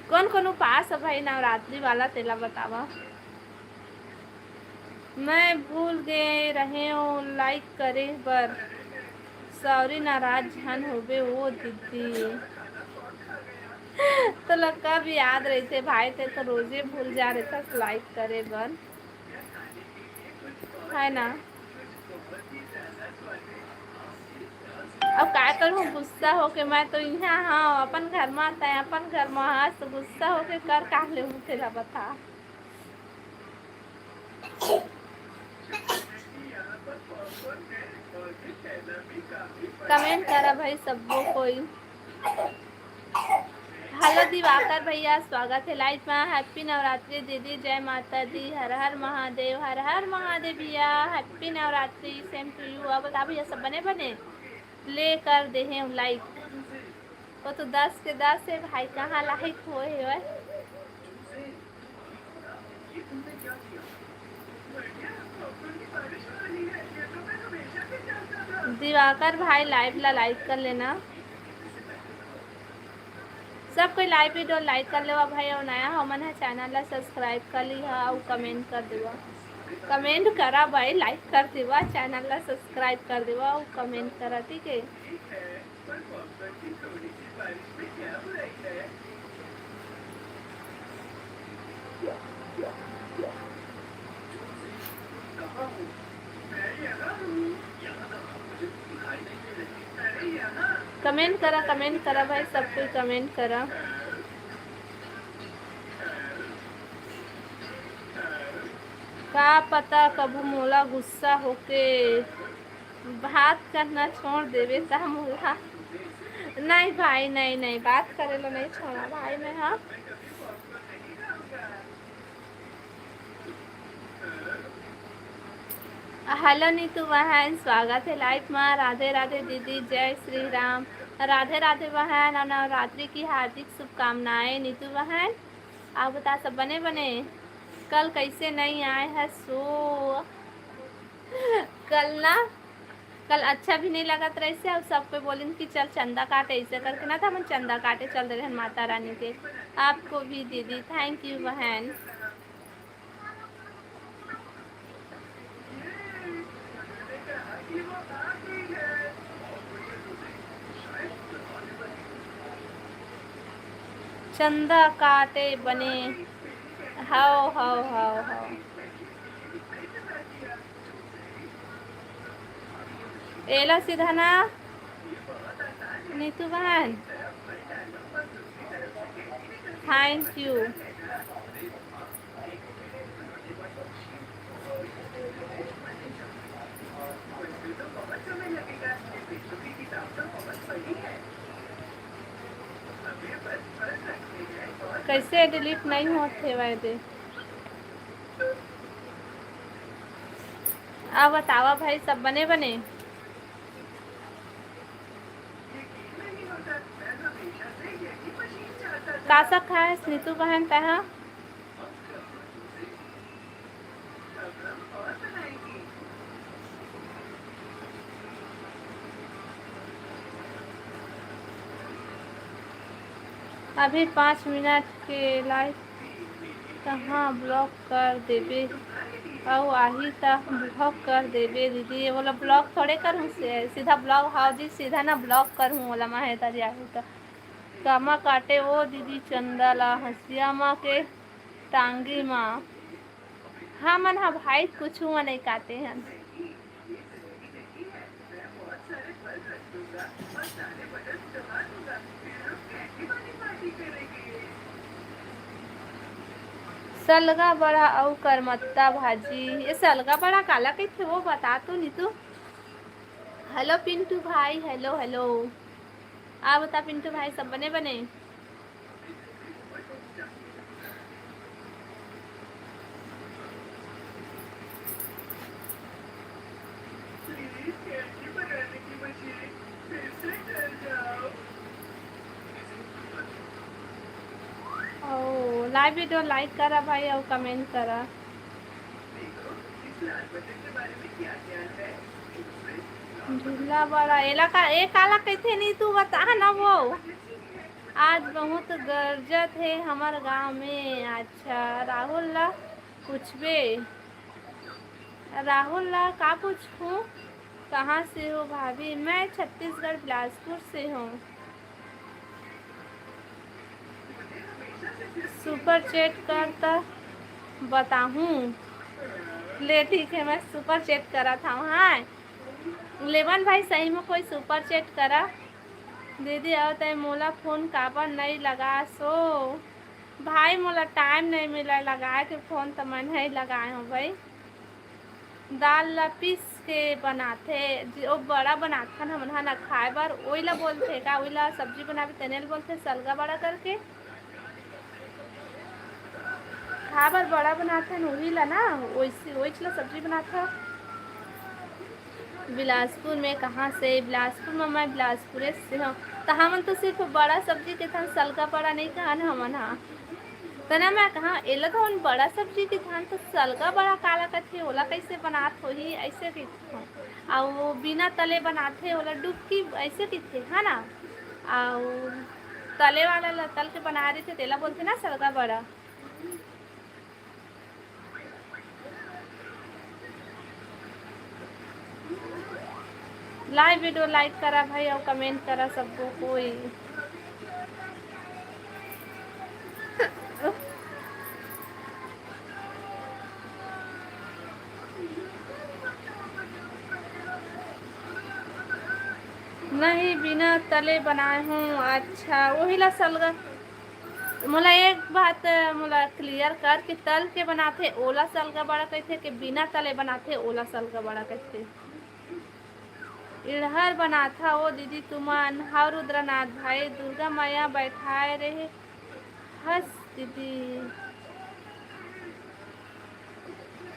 कौन कौन उपास है भाई नवरात्रि वाला, तेला बतावा। मैं भूल गए रहे हूँ लाइक करे बर। सॉरी, नाराज झन होबे ओ दीदी। तो लग कब याद रहते भाई, ते तो रोजे भूल जा रहता लाइक करे बर, है ना? अब का करूँ, गुस्सा होके मैं तो यहाँ हाँ अपन घर में आता है, अपन घर में हाँ, तो गुस्सा होके कर का ले तेरा बता। कमेंट करा भाई सबको कोई। हेलो दिवाकर भैया, स्वागत है लाइव में। हैप्पी नवरात्रि दीदी, जय माता दी, हर हर महादेव, हर हर महादेव भैया। Happy Navratri, same to you। अब बता भैया सब बने बने ले कर दे हैं लाइक। वो तो दस के दस है भाई, कहाँ लाइक हुए है भाई? दिवाकर भाई लाइव ला लाइक कर लेना। सब कोई लाइव वीडियो लाइक कर लेवा भाई, और नया हमन है चैनल ला सब्सक्राइब कर ली हा और कमेंट कर देवा। कमेंट करा भाई, लाइक कर देवा, चैनल ला सब्सक्राइब कर देवा और कमेंट करा, ठीक है? कमेंट करा, कमेंट करा भाई, सब कोई कमेंट करा। का पता कभू मोला गुस्सा होके बात करना छोड़ देवे ता मोला। नहीं भाई, नहीं, नहीं, बात करे ला नहीं छोड़ा भाई मैं, हाँ। हेलो नीतू बहन, स्वागत है लाइव मा। राधे राधे दीदी, जय श्री राम। राधे राधे बहन, और नवरात्रि की हार्दिक शुभकामनाएं नीतू बहन। आप बता, सब बने बने? कल कैसे नहीं आए है सो? कल ना, कल अच्छा भी नहीं लगत रहिसे, और सब कोई बोलिन कि चल चंदा काटे, ऐसे करके ना, तो हमन चंदा काटे चल दे रहन माता रानी के। आपको भी दीदी, thank you बहन। चंदा काटे बने, हाव, हाव, हाव, हाव। एला सीधा ना, नीतू बहन। Thank you। कैसे डिलीट नहीं होत हे वायदे? अब बतावा भाई, सब बने बने? का साग खाएस नीतू बहन तैं हा? अभी पाँच मिनट के लाइव कहाँ ब्लॉक कर देबे, अउ आही त ब्लॉक कर देबे दीदी। ये बोला ब्लॉक थोड़े करूँ, से-, सीधा ब्लॉक, हाँ जी, सीधा ना ब्लॉक करूँ बोला, मैं तरी आही त। कामा काटे ओ दीदी चंदा ला, हंसिया मा के टांगी मा। हमन ह भाई कुछु मा नहीं काटे हन। सलगा बड़ा अउ करमत्ता भाजी। ये सलगा बड़ा काला कहिथे, वो बता तो नीतू। हेलो पिंटू भाई, हेलो, हेलो। आ बता पिंटू भाई, सब बने बने? ओ, लाइव वीडियो लाइक करा भाई, अउ कमेंट करा। ढीला बड़ा, एला का, ए काला कहिथे नी, तू बता ना वो। आज बहुत गरजत हे हमर गांव में। अच्छा, राहुल ला पूछबे, राहुल ला का पूछहूँ, कहाँ से हो भाभी? मैं छत्तीसगढ़ बिलासपुर से हूँ। सुपर चैट कर त बताहूँ। ले ठीक है, मैं सुपर चैट करत हूँ। हाँ लेवन भाई, सही में कोई सुपर चैट करा। दीदी, अउ तैं मोला फोन काबर नई लगासो? भाई, मोला टाइम नई मिला लगाए के फोन, त मैं नई लगाए हूँ भाई। दाल ला पीस के बनाथे, जे ओ बड़ा बनाथन हमन ह ना खाए बर, ओइला बोलथे का? ओइला सब्जी बनाबे तेने ल बोलथे सलगा बड़ा करके। खाए बर बड़ा बनाथन उही ला ना, ओइसे, ओइच ला सब्जी बनाथन। बिलासपुर में कहाँ से? बिलासपुर में, मैं बिलासपुरे से हूँ। त हमन तो सिर्फ बड़ा सब्जी के थान सलगा बड़ा नहीं कहन हमन हा। त ना मैं कहा, एला तो हमन बड़ा सब्जी के थान तो सलगा बड़ा काला कथे, ओला कैसे बनात होही, ऐसे कहिथे। अउ बिना तले बनाथे, ओला डुबकी ऐसे कहिथे, है ना? अउ तले वाला ला तल के बना देथे, तेला बोलथे ना सलगा बड़ा। लाइव वीडियो लाइक करा भाई, अउ कमेंट करा सबको कोई। नहीं, बिना तले बनाए हूँ। अच्छा, वही ला सलगा। मोला एक बात, मोला क्लियर कर कि तल के बनाथे, ओला सलगा बड़ा कहिथे कि बिना तले बनाथे, ओला सलगा बड़ा कहिथे? इड़हर बनाथा ओ दीदी तुमन। हाँ रुद्रनाथ भाई, दुर्गा मैया बैठाए रहे हस दीदी।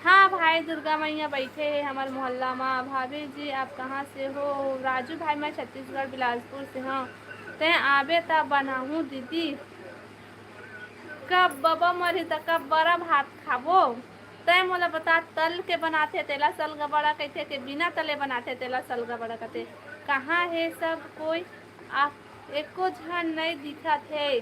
हाँ भाई, दुर्गा मैया बैठे हे हमर मोहल्ला मा। भाभी जी, आप कहाँ से हो? राजू भाई, मैं छत्तीसगढ़ बिलासपुर से हूँ। तैं आबे त बनाहूँ दीदी। कब बबा मरही त कब बड़ा भात खाबो? तैं मोला बता, तल के बनाथे तेला सलगा बड़ा कहिथे के बिना तले बनाथे तेला सलगा बड़ा कहिथे? कहाँ हे सब कोई? आ, एको झन नइ दिखत हे,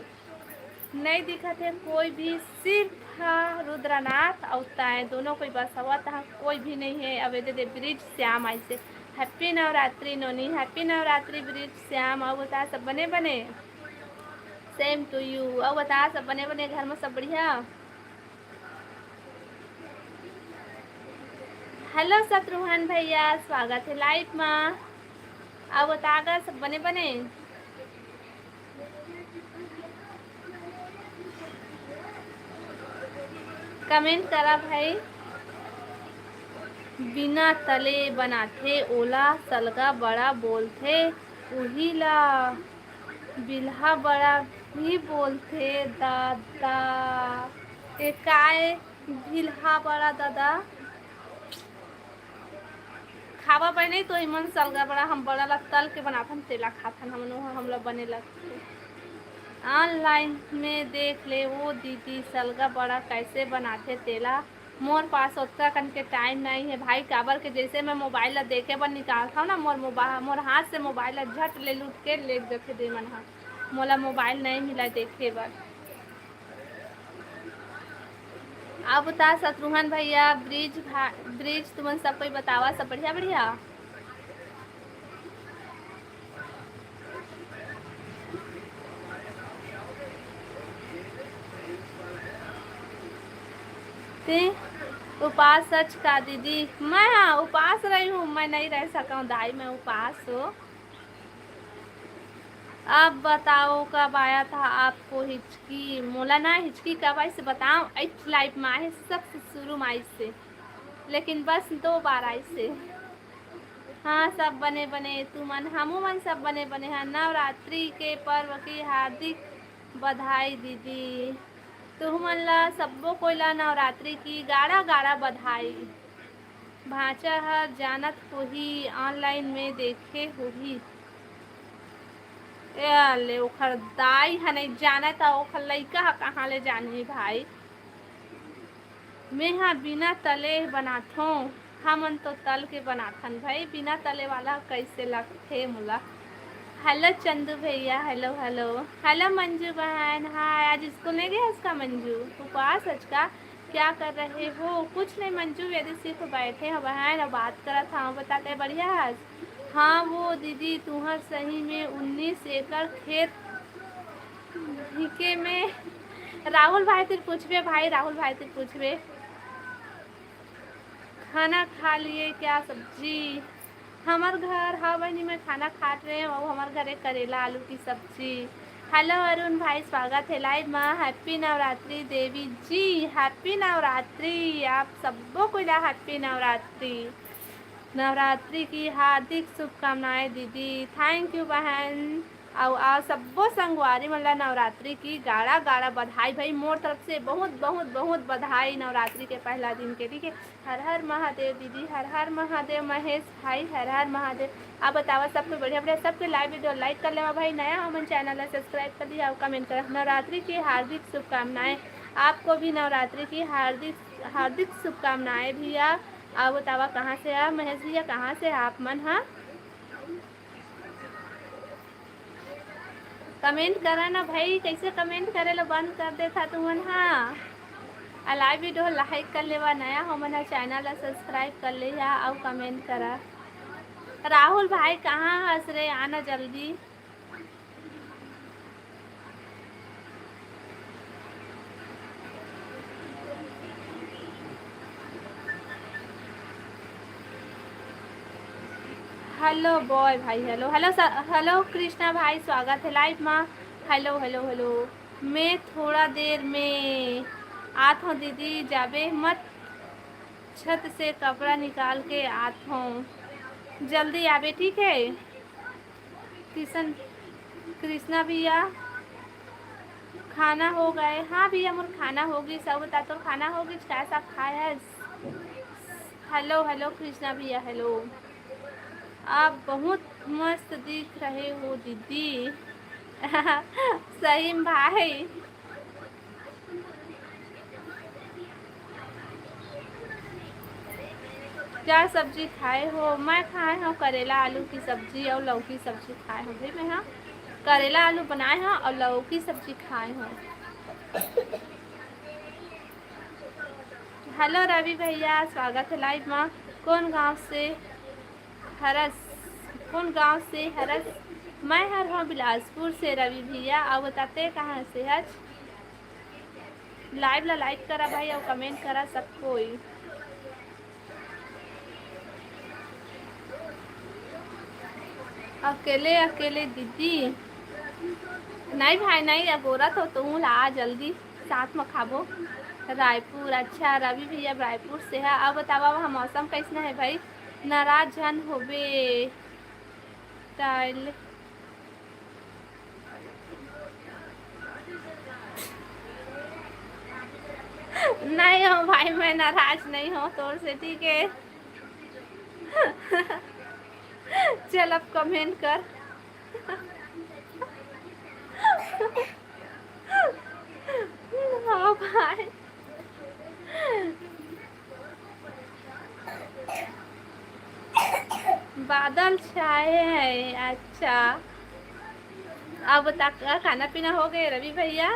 नइ दिखत हे कोई भी, सिर्फ ह रुद्रनाथ अउ तैं दोनों कोई बस हवत ह, कोई भी नइ हे। अब एदे दे ब्रिज श्याम आइसे। हैप्पी नवरात्रि नोनी, हैप्पी नवरात्रि ब्रिज श्याम। अउ बता सब बने बने? Same to you। अउ बता सब बने बने, घर में सब बढ़िया? हेलो शत्रुघ्न भैया, स्वागत हे लाइव मा। अउ बता गा सब बने बने? कमेंट करा भाई। बिना तले बनाथे ओला सलगा बड़ा बोलथे, उही ला बिलहा बड़ा भी बोलथे दादा। ए काय बिलहा बड़ा दादा? खावा पाए नहीं तो इमन सलगा बड़ा हम बड़ा ला तल के बनाथन, तेला खाथन हमन, ओह हमला बने लगथे। ऑनलाइन में देख ले वो दीदी, सलगा बड़ा कैसे बनाथे तेला। मोर पास ओतका कन के टाइम नहीं है भाई, काबर के जैसे मैं मोबाइल ला देखे बर निकालथव ना, मोर मोबाइल, मोर हाथ से मोबाइल ला झट ले लूट के लेग जथे दे मन ह। मोला मोबाइल नहीं मिला देखे बर। अब बता शत्रुघ्न भैया, ब्रिज भा-, ब्रिज, तुमन सब कोई बतावा, सब बढ़िया, बढ़िया? ते उपास सच का दीदी? मैं, हाँ, उपास रही हूँ, मैं नहीं रह सका हूँ दाई, मैं उपास हूँ। अब बताओ कब आया था आपको हिचकी? मोला ना हिचकी कब आइस बताओ, इस लाइफ में आए सबसे शुरू में आइस से, लेकिन बस दो बार आइस से। हाँ, सब बने बने तुमन, हमू मन सब बने बने हैं। नवरात्रि के पर्व की हार्दिक बधाई दीदी। तुमन ला सब्बो कोई ला नवरात्रि की गाड़ा गाड़ा बधाई। भांचा हर जानत होही, ऑनलाइन में देखे होही। ए ले, ओखर दाई ह नहीं जाने त ओखर लइका ह कहाँ ले जानही भाई? मेहा बिना तले बनाथों, हमन तो तल के बनाथन भाई, बिना तले वाला कैसे लगथे मोला? हेलो चंदू भैया, हेलो, हेलो। हेलो मंजू बहन, हाय। आज स्कूल नहीं गए आज का मंजू? उपास आज का? क्या कर रहे हो? कुछ नहीं मंजू, यदि सिर्फ बैठे हो बहन और बात करत हूँ। बता, ते बढ़िया है? हाँ वो दीदी, तुहर सही में उन्नीस एकड़ खेत हिके में। राहुल भाई तिर पूछबे भाई, राहुल भाई तिर पूछबे। खाना खा लिए क्या सब्जी? हमर घर, हाँ बहनी, मैं खाना खात रहे हूँ। अब हमर घरे करेला आलू की सब्जी। हेलो अरुण भाई, स्वागत है लाइव में। हैप्पी नवरात्रि देवी जी, हैप्पी नवरात्रि। आप सबको कोई ला हैप्पी नवरात्रि, नवरात्रि की हार्दिक शुभकामनाएं दीदी। थैंक यू बहन। अउ आ सब्बो संगवारी मन ला नवरात्रि की गाड़ा गाड़ा बधाई भाई, मोर तरफ से बहुत बहुत बहुत बधाई नवरात्रि के पहला दिन के, ठीक है। हर हर महादेव दीदी, हर हर महादेव महेश भाई, हर हर महादेव। आप बतावा सब कोई बढ़िया बढ़िया, सबके लाइव वीडियो लाइक कर लेवा भाई, नया हो मन चैनल ला सब्सक्राइब कर लिया और कमेंट करा। नवरात्रि की हार्दिक शुभकामनाएं, आपको भी नवरात्रि की हार्दिक हार्दिक शुभकामनाएं भैया। आप बतावा कहाँ से आ महेश भैया, कहाँ से आप मन हा? कमेंट करा ना भाई, कैसे कमेंट करे ला बंद कर देथा तुमन हा? आ लाइव वीडियो लाइक कर लेवा, नया हो मन हा चैनल ला सब्सक्राइब कर ले हा, अउ कमेंट करा। राहुल भाई कहाँ हस रे, आना जल्दी। हेलो बॉय भाई, hello, hello sir, hello Krishna भाई, स्वागत है लाइव मा। हेलो, हेलो, हेलो, मैं थोड़ा देर में आत हूँ दीदी, जाबे मत, छत से कपड़ा निकाल के आत हूँ, जल्दी आबे, ठीक है। किशन, कृष्णा भैया, खाना हो गए? हाँ भैया, मोर खाना हो गई। सब बता, तोर खाना हो गई? काय सब खाए है? हेलो, हेलो कृष्णा भैया, हेलो। आप बहुत मस्त दिख रहे हो दीदी। सही में भाई। क्या सब्जी खाए हो? मैं खाए हूँ करेला आलू की सब्जी और लौकी सब्जी खाए हूँ भाई। मैं, हाँ, करेला आलू बनाए हूँ और लौकी सब्जी खाए हूँ। हेलो रवि भैया, स्वागत है लाइव मा। कौन गांव से हरस? कौन गांव से हरस? मैं हर हूँ बिलासपुर से रवि भैया। अउ बताते कहाँ से हच? लाइव ला लाइक करा भाई अउ कमेंट करा सब कोई। अकेले अकेले दीदी? नहीं भाई नहीं, अगोरा तो तू ला जल्दी, साथ में खाबो। रायपुर, अच्छा रवि भैया रायपुर से है। अब बतावा वहाँ मौसम कैसना है भाई? नाराज झन होबे। टाइल नहीं हो भाई, मैं नाराज नहीं हूँ तोर से, ठीक है। चल अब कमेंट कर। बादल छाए हैं। अच्छा, अब तक का खाना पीना हो गए रवि भैया?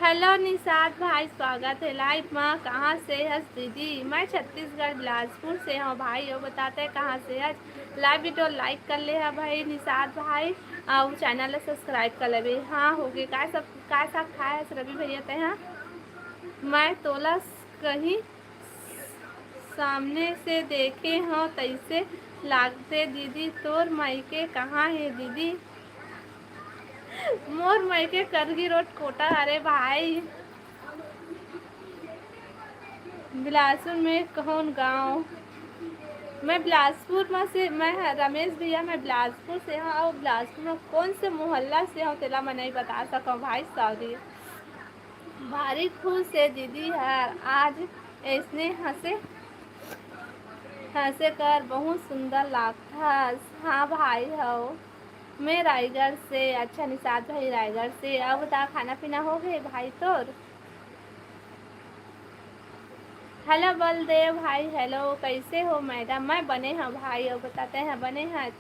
हेलो निषाद भाई, स्वागत है लाइव मा। कहाँ से हस दीदी? मैं छत्तीसगढ़ बिलासपुर से हूँ भाई। वो बताते हैं कहाँ से हस? लाइव वीडियो लाइक कर ले है भाई निषाद भाई, और चैनल ला सब्सक्राइब कर लेबे। हाँ, हो गए। काय सब, काय साग खाए हस रवि भैया ते? हाँ, मैं तोला कहीं सामने से देखे हो तैसे लागथे दीदी। तोर मायके कहाँ हे दीदी? मोर मायके करगी रोड कोटा हरे भाई। बिलासपुर में कौन गांव? मैं बिलासपुर में से, मैं ह-, रमेश भैया, मैं बिलासपुर से हूँ। और बिलासपुर में कौन से मोहल्ला से हूँ, तेला मैं नहीं बता सकूँ भाई, सॉरी। भारी खुश हे दीदी हर, आज ऐसने हंसे, हंसे कर बहुत सुंदर लागथस। हाँ भाई हो, मैं रायगढ़ से। अच्छा निषाद भाई रायगढ़ से। अब बता, खाना पीना हो गए भाई तोर? हेलो बलदेव भाई, हेलो, कैसे हो मैडम? मैं बने हूँ भाई, और बताते हैं बने हैं।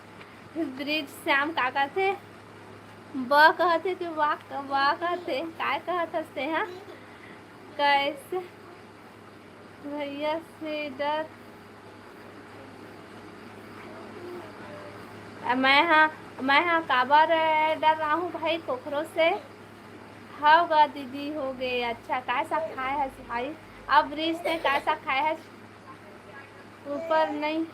ब्रिज श्याम का कहते? ब कहते कि वाह, वाह कहते? काय कहत हस ते, हाँ? कैसे भैया से डर? मैं हाँ, मैं हाँ काबर डर रहा हूँ भाई कोखरो से? हव गा दीदी, हो गए। अच्छा, काय साग खाए हस भाई? अब ब्रिज ने काय साग खाए हस? ऊपर नहीं,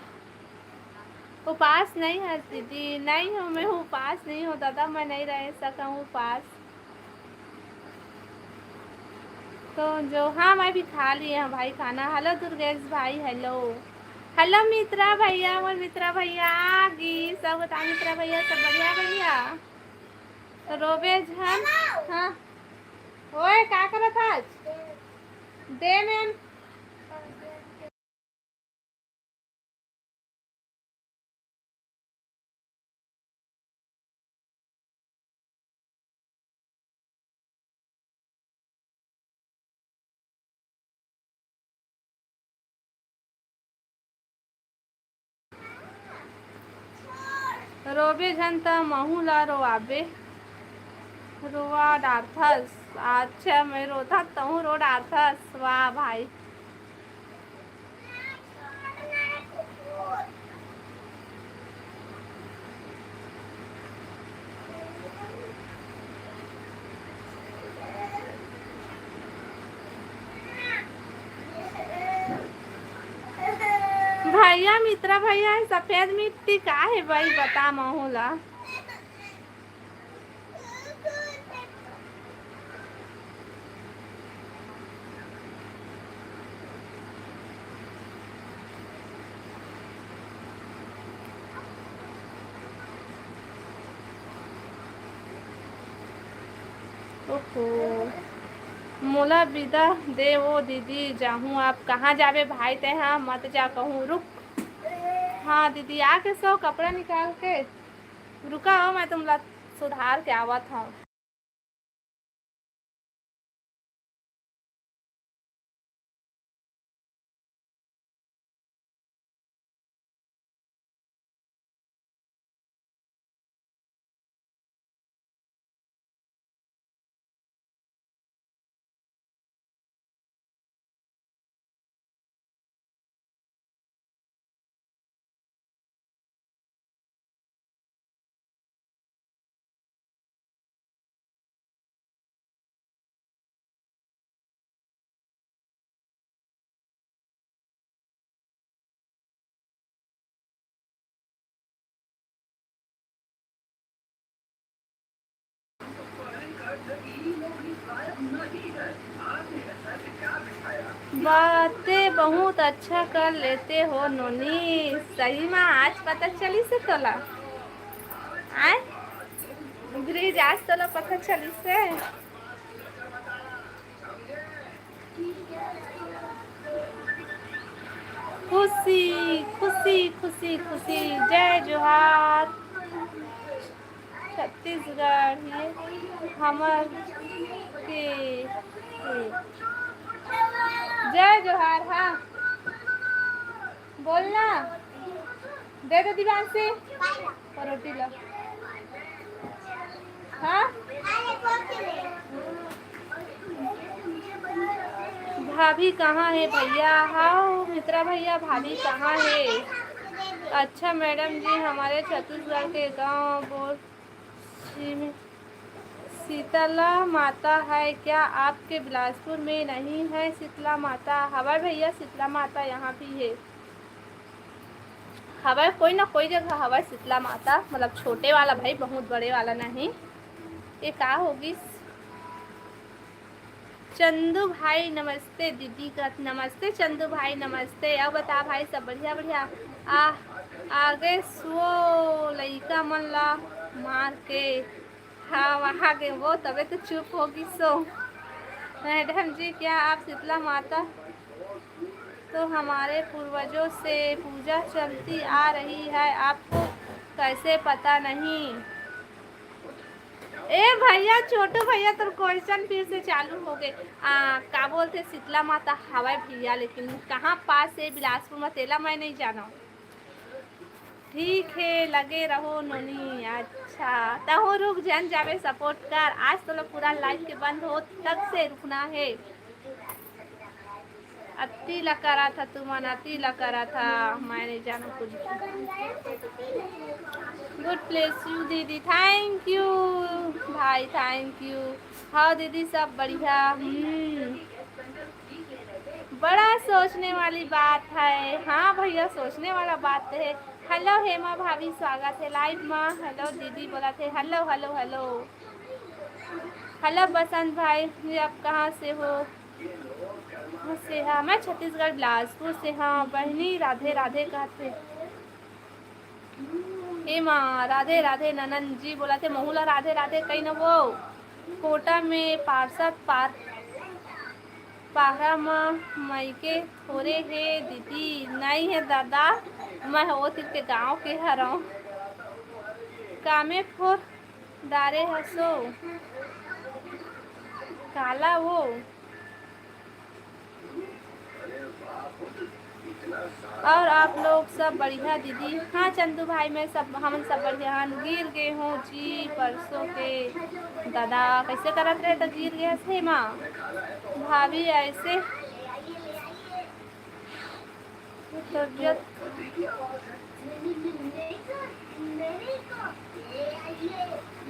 उपास नहीं हस दीदी। नहीं हूँ, मैं उपास नहीं हूँ दादा, मैं नहीं रह सकूँ उपास। तो जो, हाँ, मैं भी खा लिए हूँ भाई खाना। हेलो दुर्गेश भाई, हेलो। हेलो मित्रा भैया, मोर मित्रा भैया आ गी। सब बता मित्रा भैया, सब बढ़िया भैया? तो रोबे झन, हाँ। ओए, का करत आज? दे मैम। रोबे झन त महूँ ला रोवाबे, रोवा डारथस। अच्छा, मैं रोथा तहूँ रो डारथस। वाह भाई। भैया, मित्रा भैया, सफेद मिट्टी का हे भाई, बता महू ला। ओहो, मोला बिदा दे ओ दीदी, जाहूँ। आप कहाँ जाबे भाई, तेहा मत जा कहूँ, रुक। हाँ दीदी, आके सो कपड़ा निकाल के रुका हो, मैं तुमला सुधार के आवत हूँ। बातें बहुत अच्छा कर लेते हो नोनी। सही में आज पता चलिस हे तोला? आय? ब्रिज, आज तोला पता चलिस हे? खुशी, खुशी, खुशी, खुशी। जय जोहार। छत्तीसगढ़ ये हमर के, के। जय जोहार। हाँ, बोलना, दे दे दिव्यांशी, और रोटी ला। हाँ, भाभी कहाँ है भैया? हाँ मित्रा भैया, भाभी कहाँ है? अच्छा मैडम जी, हमारे छत्तीसगढ़ के गांव बोल शीतला माता है क्या? आपके बिलासपुर में नहीं है शीतला माता? हवा भैया, शीतला माता यहाँ भी है। हवा कोई ना कोई जगह हवा शीतला माता, मतलब छोटे वाला भाई, बहुत बड़े वाला नहीं। ये का होगी? चंदू भाई नमस्ते, दीदी का नमस्ते, चंदू भाई नमस्ते। अब बता भाई, सब बढ़िया? बढ़िया। आ आगे सो लइका मन ला मार के। हाँ, वहाँ के वो तबे तो चुप होगी सो। मैडम जी, क्या आप शीतला माता तो हमारे पूर्वजों से पूजा चलती आ रही है, आपको कैसे पता नहीं? ए भैया, छोटू भैया, तोर क्वेश्चन फिर से चालू हो गए। आ, का बोलते शीतला माता हवाई भैया, लेकिन कहाँ पास है बिलासपुर में, तेला मैं नहीं जाना। ठीक है, लगे रहो नोनी। अच्छा, तहो रुक जन जावे, सपोर्ट कर। आज तो लोग पूरा लाइव के बंद हो तब से रुकना है। अति ला करा था तुमन, अति ला करा था, मैं नहीं जाना कुछ। गुड ब्लेस यू दीदी, थैंक यू भाई, थैंक यू। हाँ दीदी, सब बढ़िया। हम्म, बड़ा सोचने वाली बात है। हाँ भैया, सोचने वाला बात तो है। हेलो हेमा भाभी, स्वागत है लाइव में। हेलो दीदी बोला थे, हेलो हेलो हेलो। हेलो बसंत भाई, ये आप कहाँ से हो? से हाँ, मैं छत्तीसगढ़ बिलासपुर से। हाँ बहनी, राधे राधे कहते। ए माँ, राधे राधे। ननन जी बोला थे, महू ला राधे राधे कही न वो। कोटा में पार्षद पार पारा म मायके थोरे हे दीदी। नहीं है दादा, मैं वो तिरके गांव के हरव। कामे फोर डारे हसो काला वो। और आप लोग सब बढ़िया दीदी? हाँ चंदू भाई, मैं सब, हमन सब बढ़िया हन। गिर गए हो जी परसों के दादा, कैसे करत रहे तो गिर गए हस हेमा भाभी, ऐसे तबियत।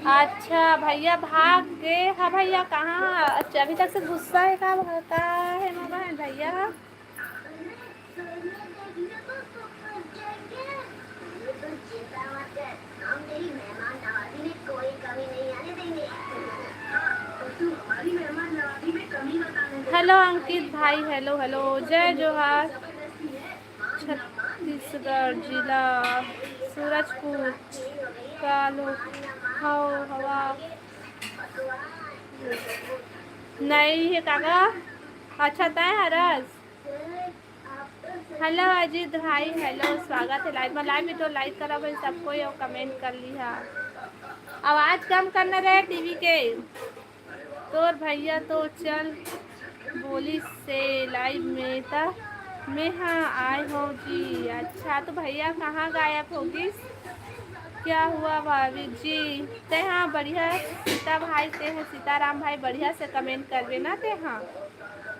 अच्छा भैया भाग गए। हाँ भैया, कहाँ? अच्छा, अभी तक से गुस्सा है का, का है मामा है भैया? हेलो अंकित भाई, हेलो हेलो, जय जोहार। छत्तीसगढ़ जिला सूरजपुर का लोग हव हवा नहीं है काका। अच्छा, तय हरस। हेलो अजीत भाई, हेलो, स्वागत है लाइव में। लाइव में तो लाइक करा भाई सबको, और कमेंट कर लिहा। आवाज कम करना रहे टीवी के। तोर भैया तो चल बोलिस से लाइव में, त मैं हाँ आए हूँ जी। अच्छा, तो भैया कहाँ गायब हो गिस? क्या हुआ भाभी जी? ते हाँ बढ़िया, सीता भाई, ते हैं सीताराम भाई, बढ़िया से कमेंट करबे ना ते हाँ।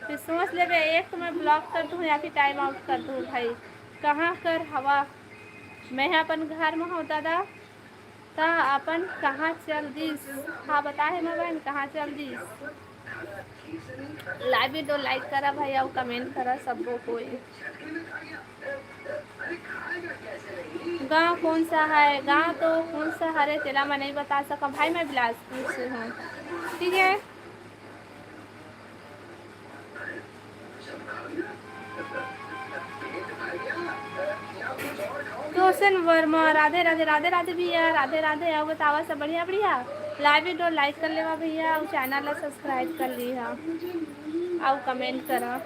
फिर सोच लेबे, एक तो मैं ब्लॉक कर दूँ या फिर टाइम आउट कर दूँ भाई। कहाँ कर हवा? मैं अपन घर में हूँ दादा। त अपन कहाँ चल दिस? हाँ, बता हे मोर बहन, कहाँ चल दिस? लाइव वीडियो लाइक करा भाई, अउ कमेंट करा सबो कोई। गांव कौन सा है? गांव तो कौन सा हरे, तेला मैं नहीं बता सकूं भाई, मैं बिलासपुर से हूँ, ठीक है। रोशन वर्मा, राधे राधे, राधे राधे भैया, राधे राधे। अउ बतावा सब बढ़िया बढ़िया? लाइव वीडियो लाइक कर लेवा भैया, अउ चैनल ला सब्सक्राइब कर लिहा, अउ कमेंट करा।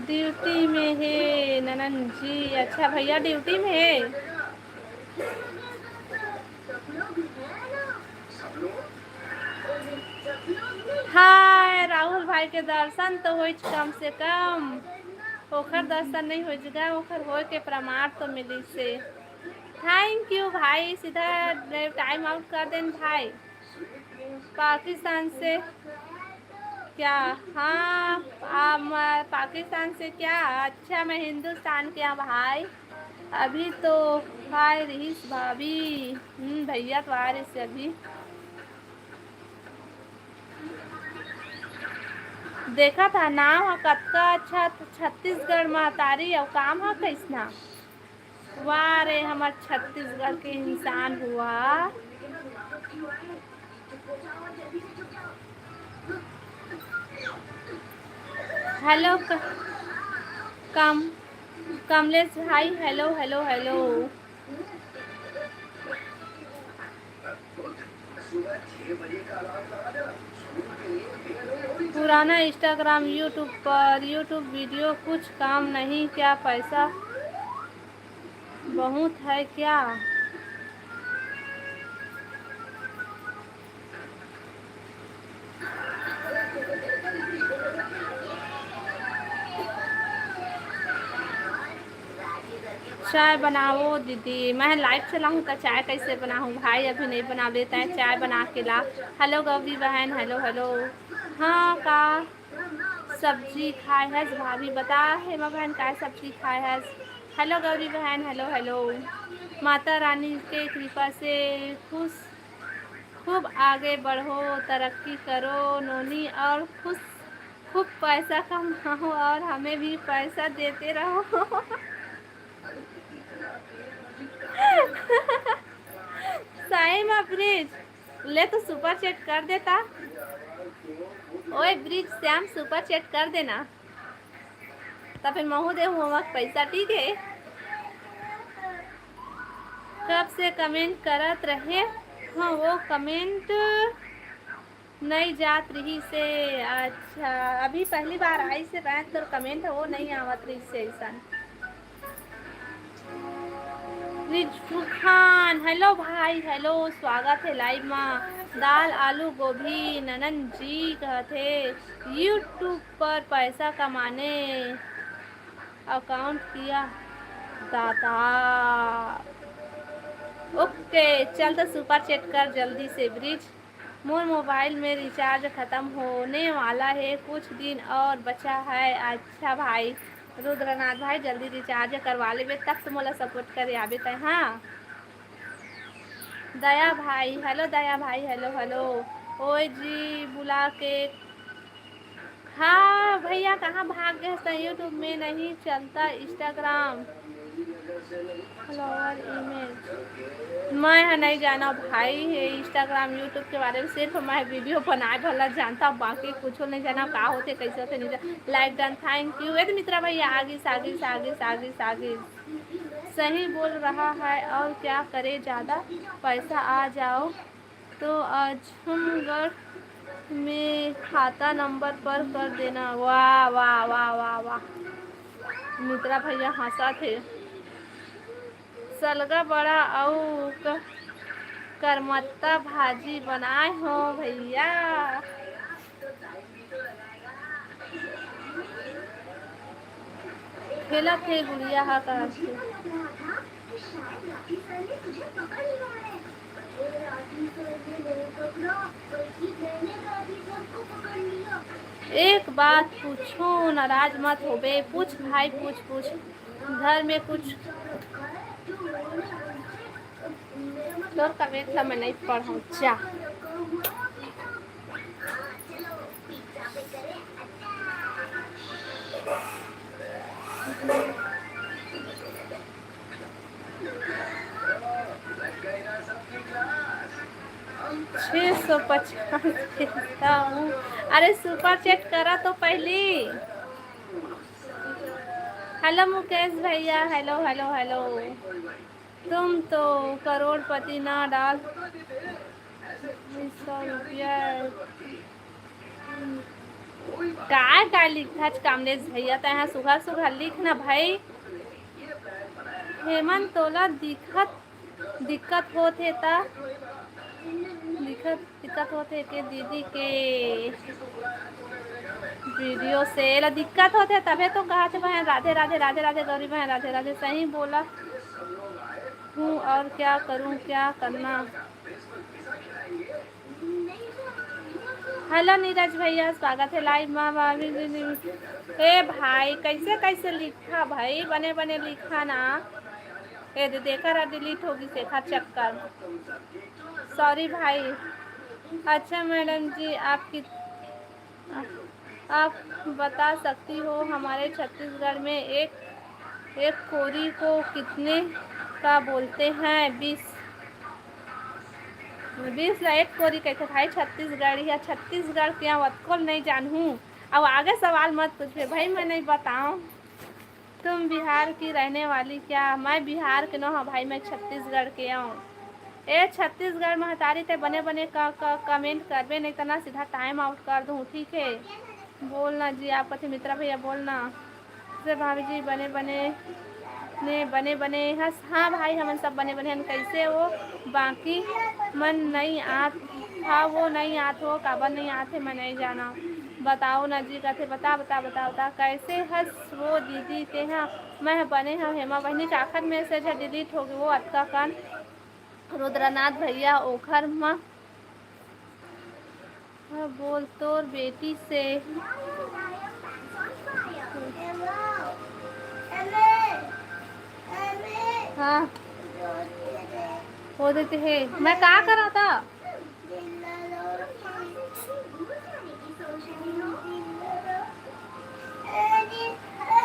ड्यूटी में हे ननन जी। अच्छा भैया ड्यूटी में हे। हाय, राहुल भाई के दर्शन तो होइच कम से कम। ओखर दर्शन नहीं होइच गा, ओखर होए के प्रमाण तो मिलिस हे। Thank you भाई, सीधा time out कर देन भाई। पाकिस्तान से क्या? हाँ, आ, मैं पाकिस्तान से क्या? अच्छा, मैं हिंदुस्तान के हूँ भाई। अभी तो आए रहिस भाभी। हम्म, भैया तो आए रहिस अभी। देखा था नाम ह कतका अच्छा, त छत्तीसगढ़ महतारी अउ काम ह कइसना। वाह रे, हमर छत्तीसगढ़ के इंसान हुआ। हेलो क-, कम, कमलेश भाई, हेलो, हेलो, हेलो। पुराना Instagram, YouTube पर YouTube video कुछ काम नहीं क्या? पैसा बहुत है क्या? चाय बनाओ दीदी, मैं live चलाहूँ त चाय कैसे बनाहूँ भाई? अभी नहीं बना लेता है, चाय बना के ला। हेलो गौरी बहन, हेलो हेलो। हाँ का सब्जी खाए हस भाभी? बता हेमा बहन, का सब्जी खाए हस? हेलो गौरी बहन, हेलो हेलो। माता रानी के कृपा से खुश, खूब आगे बढ़ो, तरक्की करो नोनी, और खुश, खूब पैसा कमाओ और हमें भी पैसा देते रहो। सही में ब्रिज, ले तो super chat कर देता। ओए ब्रिज श्याम, super chat कर देना, त फिर महू देहूँ हमक पैसा, ठीक है? कब से comment करत रहे हो, वो comment नहीं जात रही से। अच्छा, अभी पहली बार आई से बहन, तोर comment वो नहीं आवत रही से ऐसन। रिजू खान, हेलो भाई, हेलो, स्वागत है live मा। दाल आलू गोभी ननन जी कहत हे, YouTube पर पैसा कमाने account किया दादा। OK, चल तो super chat कर जल्दी से ब्रिज। मोर मोबाइल में recharge खत्म होने वाला है, कुछ दिन और बचा है। अच्छा भाई रुद्रनाथ भाई, जल्दी recharge करवा लेबे, तब तो मोला support करे आबे तै। हाँ दया भाई, हेलो दया भाई, हेलो हेलो। ओए जी बुला के हाँ भैया, कहाँ भाग गए? तो YouTube में नहीं चलता Instagram। Follower image मैं ह नहीं जाना भाई, ये Instagram YouTube के बारे में सिर्फ मैं video बनाए भला जानता, बाकी कुछो नहीं जाना, का होते, कैसे होते, नहीं जाना। Like done, thank you। ए तो मित्रा भैया, आगिस, आगिस, आगिस, आगिस, आगिस। सही बोल रहा है, और क्या करे, ज़्यादा पैसा आ जाओ तो आजमगढ़ में खाता नंबर पर कर देना। वाह, वाह, वाह, वाह, वाह। मित्रा भैया हंसत हे। सलगा बड़ा अउ क-, करमत्ता भाजी बनाए हो भैया। खेलत हे गुड़िया ह, कहत हे। एक बात पूछूं, नाराज मत होबे, पूछ भाई, पूछ, पूछ। घर में कुछ तोर comment ला मैं नहीं पढ़ूं, जा। छः सौ पचास भेजता हूँ। अरे super chat करा तो पहली। हेलो मुकेश भैया, हेलो, हेलो, हेलो। तुम तो करोड़पति ना डाल, बीस सौ रुपया। काय काय लिखथच कमलेश भैया, तैं ह सुघर सुघर लिख ना भाई। हेमंत तोला दिखत, दिक्कत होत हे त लिख दिक्कत होथे के दीदी के वीडियो से एला दिक्कत होथे, तभे तो कहा थे बहन, राधे राधे, राधे राधे गौरी बहन, राधे राधे। सही बोला हूँ, और क्या करूँ, क्या करना। हेलो नीरज भैया, स्वागत है लाइव में। भाभी जी ने, ए भाई, कैसे कैसे लिखा भाई, बने बने लिखा ना। ए दे, देखा रहा, डिलीट होगी शेखा चक्कर। सॉरी भाई। अच्छा मैडम जी, आप कित आप बता सकती हो हमारे छत्तीसगढ़ में एक एक कोरी को कितने का बोलते हैं? बीस। बीस ला एक कोरी कहते भाई छत्तीसगढ़िया। छत्तीसगढ़ के अवतकोल नहीं जानहूँ। अब आगे सवाल मत पूछबे भाई, मैं नहीं बताऊँ। तुम बिहार की रहने वाली क्या? मैं बिहार के नो हूँ भाई, मैं छत्तीसगढ़ के हूँ। ए छत्तीसगढ़ महतारी, ते बने बने क- क- कमेंट करबे, नहीं तना सीधा टाइम आउट कर दूँ, ठीक है? बोलना जी, आप कथे मित्रा भैया बोलना। से भाभी जी बने बने ने बने बने हस। हाँ भाई, हमन सब बने बने हन। कैसे वो बाकी मन नहीं आत? हाँ, वो नहीं आत हो, काबर नहीं आत है, मैं नहीं जाना। बताओ ना जी, कथे बता बता बता बता, कैसे हस वो दीदी ते? हाँ, मैं बने हूँ हेमा बहनी, काखर मैसेज है डिलीट हो गई वो अतका कन। रुद्रनाथ भैया ओखर म हाँ, बोल तोर बेटी से। हाँ, हो देते है। मैं का करा था?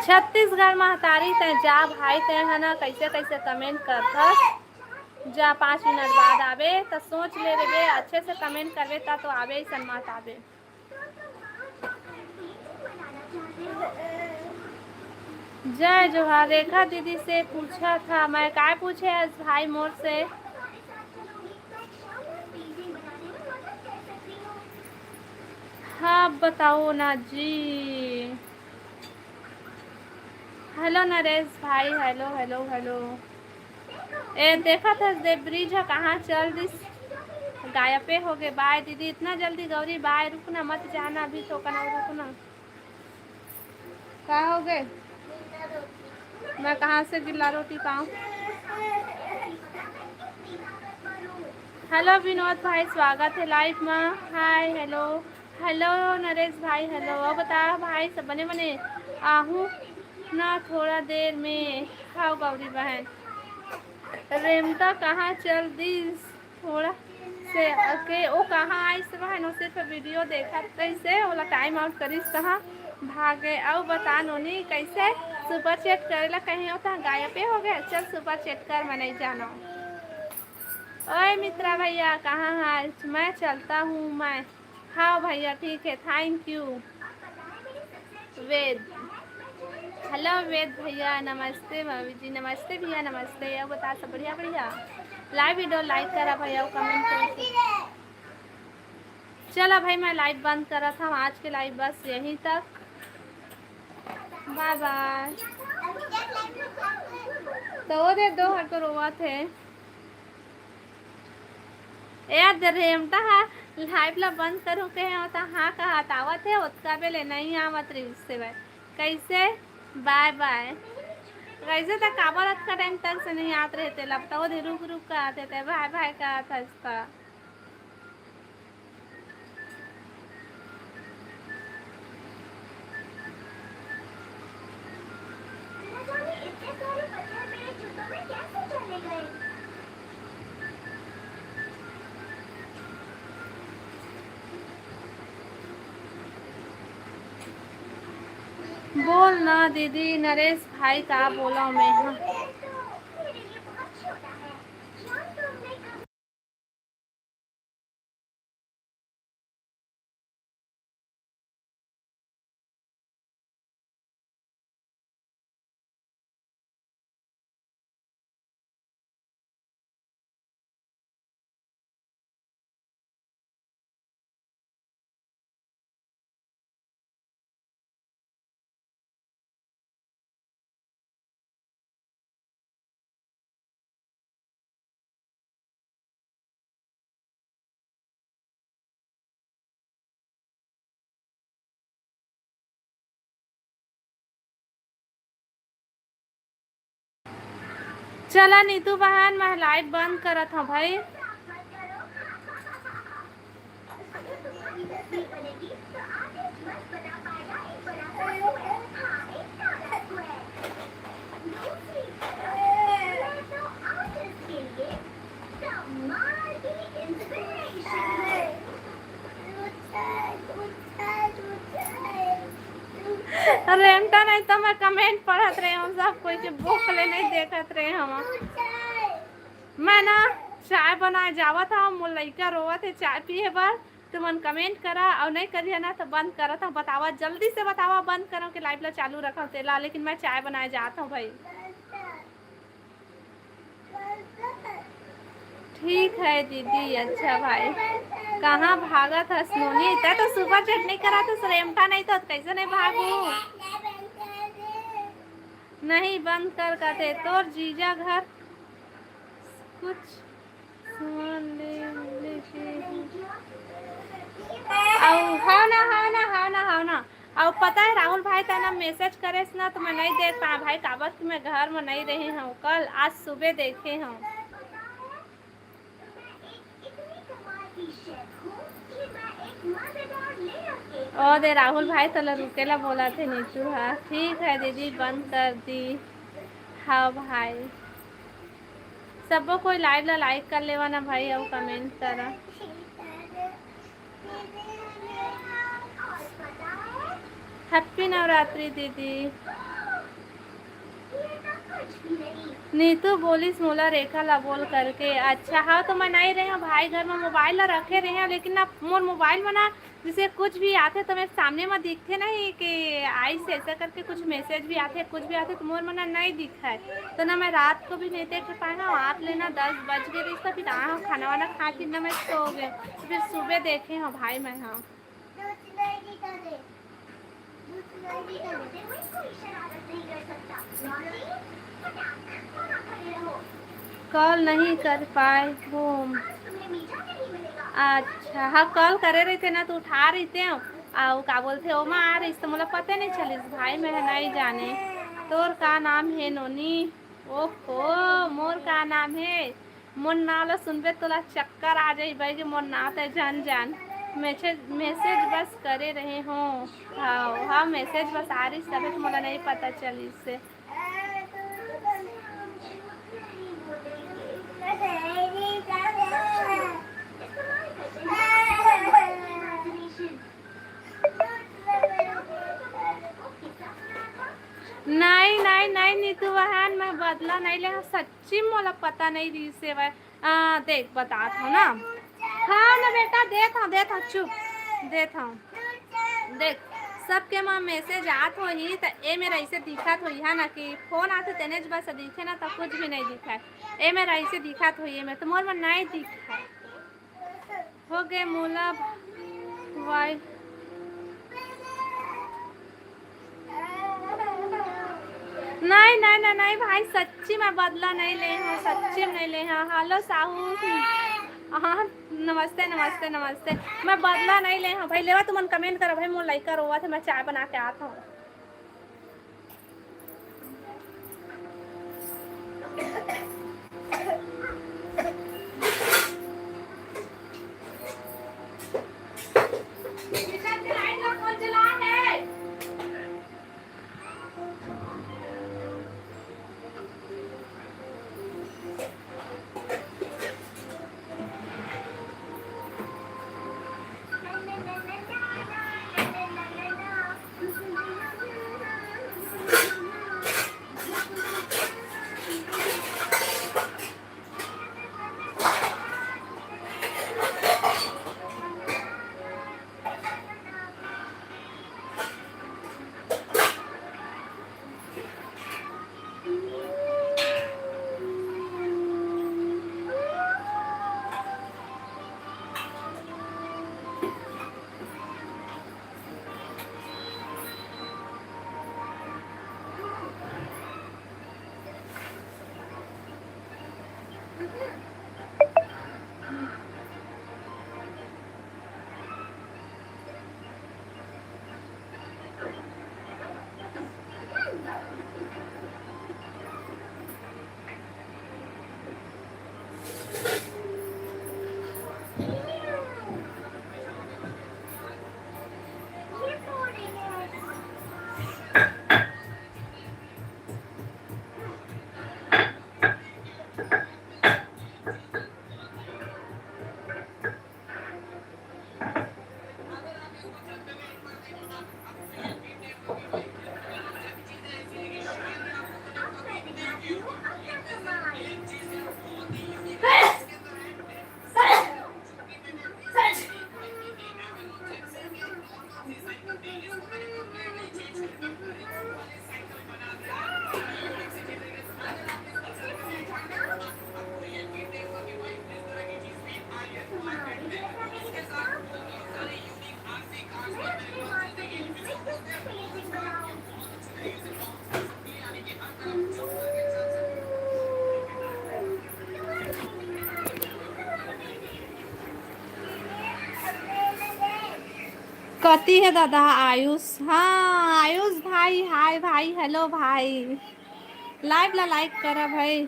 छत्तीसगढ़ महतारी तय जा भाई, तय है ना, कैसे कैसे कमेंट करथस। जा, पाँच मिनट बाद आबे, त सोच ले लेबे, अच्छे से कमेंट करबे, त तो आबे, अइसन मत आबे। जय जोहार। रेखा दीदी से पूछा था मैं, काय पूछे आज भाई मोर से? हाँ, बताओ ना जी। हेलो नरेश भाई, हेलो, हेलो, हेलो। ए, देखत हस दे ब्रिज ह कहाँ चल दिस? गायबे हो गए। बाय दीदी, इतना जल्दी गौरी बाय? रुक ना, मत जाना, अभी तो कना रुक ना। का हो गए? मैं कहाँ से गिल्ला रोटी पाऊँ? हेलो विनोद भाई, स्वागत है लाइव में। हाय, हेलो, हेलो नरेश भाई, हेलो। अब बता भाई, सब बने बने आहू ना थोड़ा देर में। हाव गौरी बहन, रेमटा कहाँ चल दिस? थोड़ा से अके ओ कहाँ आइस बहन, ओ सिर्फ वीडियो देखत रहिसे, ओला टाइम आउट करिस तहाँ भागे। अउ बता नोनी, कैसे सुपर चैट करेला कहे हो तहाँ गायबे हो गए? चल सुपर चैट कर, मैं नहीं जानो। ओए मित्रा भैया, कहाँ है? मैं चलता हूँ मैं। हाँ भैया, ठीक है, थैंक यू। वेद, हेलो वेद भैया, नमस्ते भाभी जी, नमस्ते भैया, नमस्ते। अब बता सब बढ़िया, बढ़िया। लाइव वीडियो लाइक करा भैया, कमेंट करके। चला भाई, मैं लाइव बंद करा था आज के लाइव, बस यहीं तक। बाय बाय। तो वो दे दो हर तो रोवत है। ए, दे रेमटा हा, लाइव ला बंद करूँ कहे हो, त हाँ कहा, त आवत है, ओतका बेले नहीं आवत रही उससे भाई। कैसे? बाय बाय। कैसे त काबर अतका टाइम तक से नहीं आत रहते, लब तो वो दे रुक रुक का आते थे, बाय बाय का आता इसका। बोल ना दीदी, नरेश भाई का बोला मैं, हाँ। चला नीतू बहन, मैं लाइव बंद करत हूँ भाई। रेमटा नहीं तो मैं कमेंट पढ़त रहे हूँ, सब कोई के बोकले नहीं देखत रहे हम। मैं ना चाय बनाए जावत हूँ, मोर लइका रोवत है चाय पिए बर, तुमन कमेंट करा और नहीं करिए ना तो बंद करत हूँ। बतावा, जल्दी से बतावा, बंद करो कि लाइव ला चालू रखो तेला, लेकिन मैं चाय बनाए जात हूँ भाई। ठीक है दीदी। अच्छा भाई, कहाँ भागत हस नोनी? तै तो सुपर चैट नहीं करा तो रेमटा नहीं तो कैसे नहीं भागू? नहीं बंद कर कथे तोर जीजा घर कुछ सुन ले, ले के। अउ हाँ ना, हाँ ना, हाँ ना, हाँ ना। अउ पता है राहुल भाई तना मैसेज करेस ना तो मैं नहीं देख पाए भाई, काबर कि मैं घर में नहीं रहे हूँ कल, आज सुबह देखे हूँ। ओ दे राहुल भाई तोला रुके ला बोला थे नीतू हा। ठीक है दीदी, बंद कर दी। हाँ भाई, सबो कोई लाइव ला लाइक कर लेवा ना भाई, अउ कमेंट करा। हैप्पी नवरात्रि दीदी। नीतू बोलिस मोला रेखा ला बोल करके। अच्छा हाँ, तो मैं नहीं रहे हूँ भाई, घर में मोबाइल ला रखे रहे हूँ, लेकिन ना मोर मोबाइल में ना जैसे कुछ भी आथे तो मेरे सामने में दिखथे नहीं कि आइस ऐसा करके कुछ मैसेज भी आथे, कुछ भी आथे तो मोर मन नहीं दिखाए। तो ना मैं रात को भी नहीं देख पाए हूँ, आप लेना दस बज गए रहिस तो फिर आए हूँ खाना वाना खा के ना मैं सो गए, फिर सुबह देखे हूँ भाई मैं। हाँ कॉल नहीं कर पाए हो। अच्छा हाँ, कॉल करे रहिते ना तो उठा रहिते हो। अउ का बोलथे ओमा आ रहिस तो मोला पता नहीं चलिस भाई, मैं नहीं जाने। तोर का नाम है नोनी? ओहो, मोर का नाम है? मोर नाव ला सुनबे तोला चक्कर आ जाई बहिनी, मोर नाव तै जान जान। मैसेज, मैसेज बस करे रहे हो। हाँ हाँ, मैसेज बस आ रहिस तभे तो मोला नहीं पता चलिस। नहीं नहीं नहीं नीतू बहन, मैं बदला नहीं ले हूँ, सच्ची मोला पता नहीं रहिस हे। आ, देख, बतात हूँ ना। हाँ ना बेटा, देत हूँ, देत हूँ, चुप, देत हूँ। देख, सबके मा मैसेज आत होही, त ए मेरा ऐसे दिखत होही, है ना, कि फोन आथे, तेने ज बस दिखे ना, त कुछ भी नहीं दिखाए। ए मेरा ऐसे दिखत होही, ए में तो मोर मन नहीं दिखाए। हो गए मोला भाई। नहीं, नहीं, नहीं, नहीं भाई, सच्ची मैं बदला नहीं ले हूँ, सच्ची में नहीं ले हूँ। हेलो साहू। हाँ, नमस्ते, नमस्ते, नमस्ते। मैं बदला नहीं ले हूँ भाई, लेवा तुमन कमेंट करो भाई, मोर लइका रोवत हे, मैं चाय बना के आत हूँ। कति हे दादा आयुष? हाँ, आयुष भाई, हाय भाई, हेलो भाई। Live ला like करा भाई।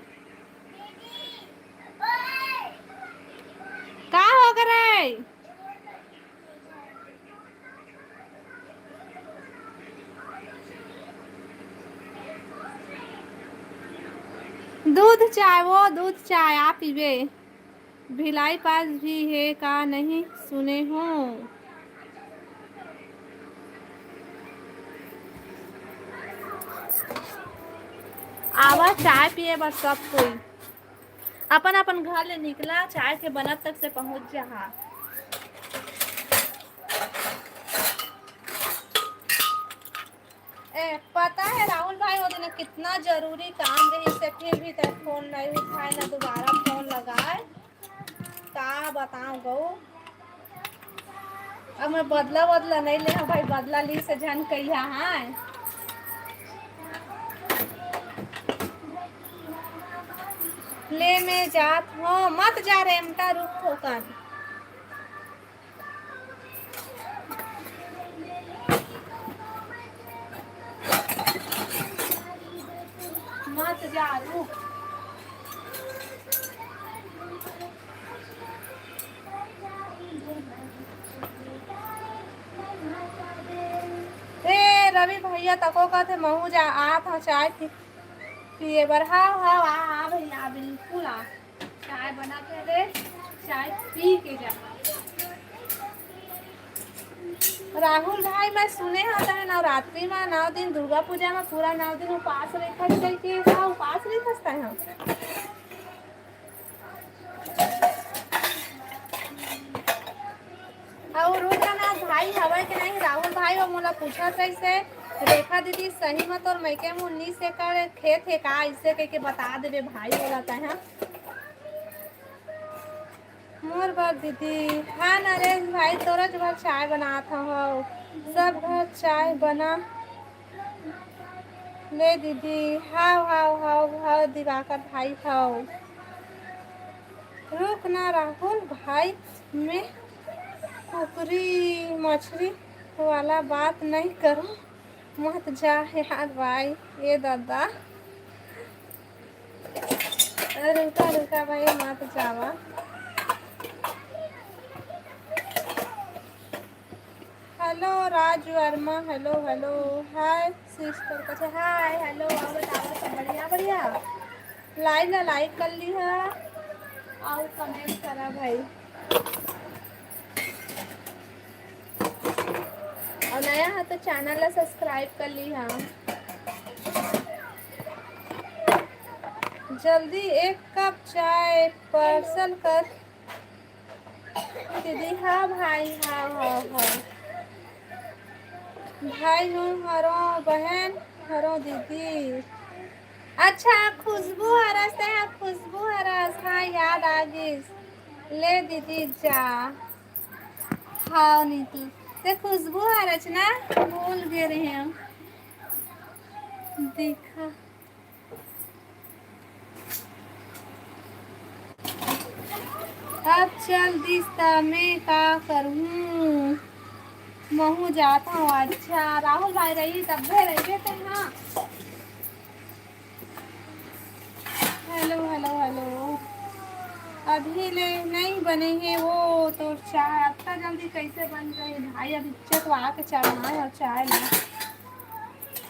का हो गे रे? दूध चाय, वो दूध चाय आप पीबे। भिलाई पास भी हे का, नहीं सुने हों। आवा चाय पिए बर सब कोई। अपन अपन घर ले निकला, चाय के बनत तक से पहुंच जहा। ए, पता है राहुल भाई, वो दिन कितना जरूरी काम रहिस हे, फिर भी तैं फोन नहीं उठाए, ना दोबारा फोन लगाए। का बताओ गो, अब मैं बदला, बदला नहीं ले हूँ भाई, बदला लिस हे झन कहिया है। ले मैं जात हूँ, मत जा रे, एमटा रुक थोकन। मत जा, रुक। ए, रवि भैया तको कथे, महू जा, आत हव चाय पी-, पिए बर। हाँ, हाँ, आ, आ भैया, आ, बिल्कुल आ। चाय बना के दे, चाय पी के जा। राहुल भाई, मैं सुने हव तैं नवरात्रि में नौ दिन, दुर्गा पूजा में पूरा नौ दिन उपास रहिथस कहिके, का उपास रहिथस तैं ह? अउ रुद्रनाथ भाई हवय कि नहीं? राहुल भाई वो मोला पूछत रहिस हे, रेखा दीदी सही में तोर मइके में उन्नीस एकड़ खेत हे का? अइसे कहिके बता देबे भाई, बोला तैं ह। मोर बर दीदी, हाँ नरेश भाई, तोरच बर चाय बनात हव, सब घर चाय बना ले दीदी। हाव, हाव, हाव, हाव, दिवाकर भाई, हाव। रुक ना राहुल भाई, मैं कुकरी मछरी वाला बात नहीं करूँ, मत जा यार भाई, ए दादा। रुका, रुका भाई, मत जावा। Hello Raj Verma, hello, hello, hi sister, कइसे, हाय, हेलो, अउ बतावा, सब बढ़िया, बढ़िया? Live ला like कर लिहा अउ comment करा भाई। अउ नया हा तो channel ला subscribe कर लिहा। जल्दी एक कप चाय parcel कर दीदी। हाँ भाई, हाँ, हाँ, हाँ। भाई हूँ हरो, बहन हरो दीदी। अच्छा, खुशबू हरस, तैं ह खुशबू हरस, हाँ, याद आ गिस। ले दीदी जा। हाँ नीतू, तैं खुशबू हरस ना, भूल गे रहेंव। देखा। अब चल दिस त मैं का करहूँ, महूँ जात हँव। अच्छा, राहुल भाई रही तब्बे रहिबे तैं, हाँ। Hello, hello, hello. अभी ले नइ बने हे वो तोर चाय, अतना जल्दी कइसे बन जाही भाई? अभी चटवा के चढ़ाए हँव चाय ला।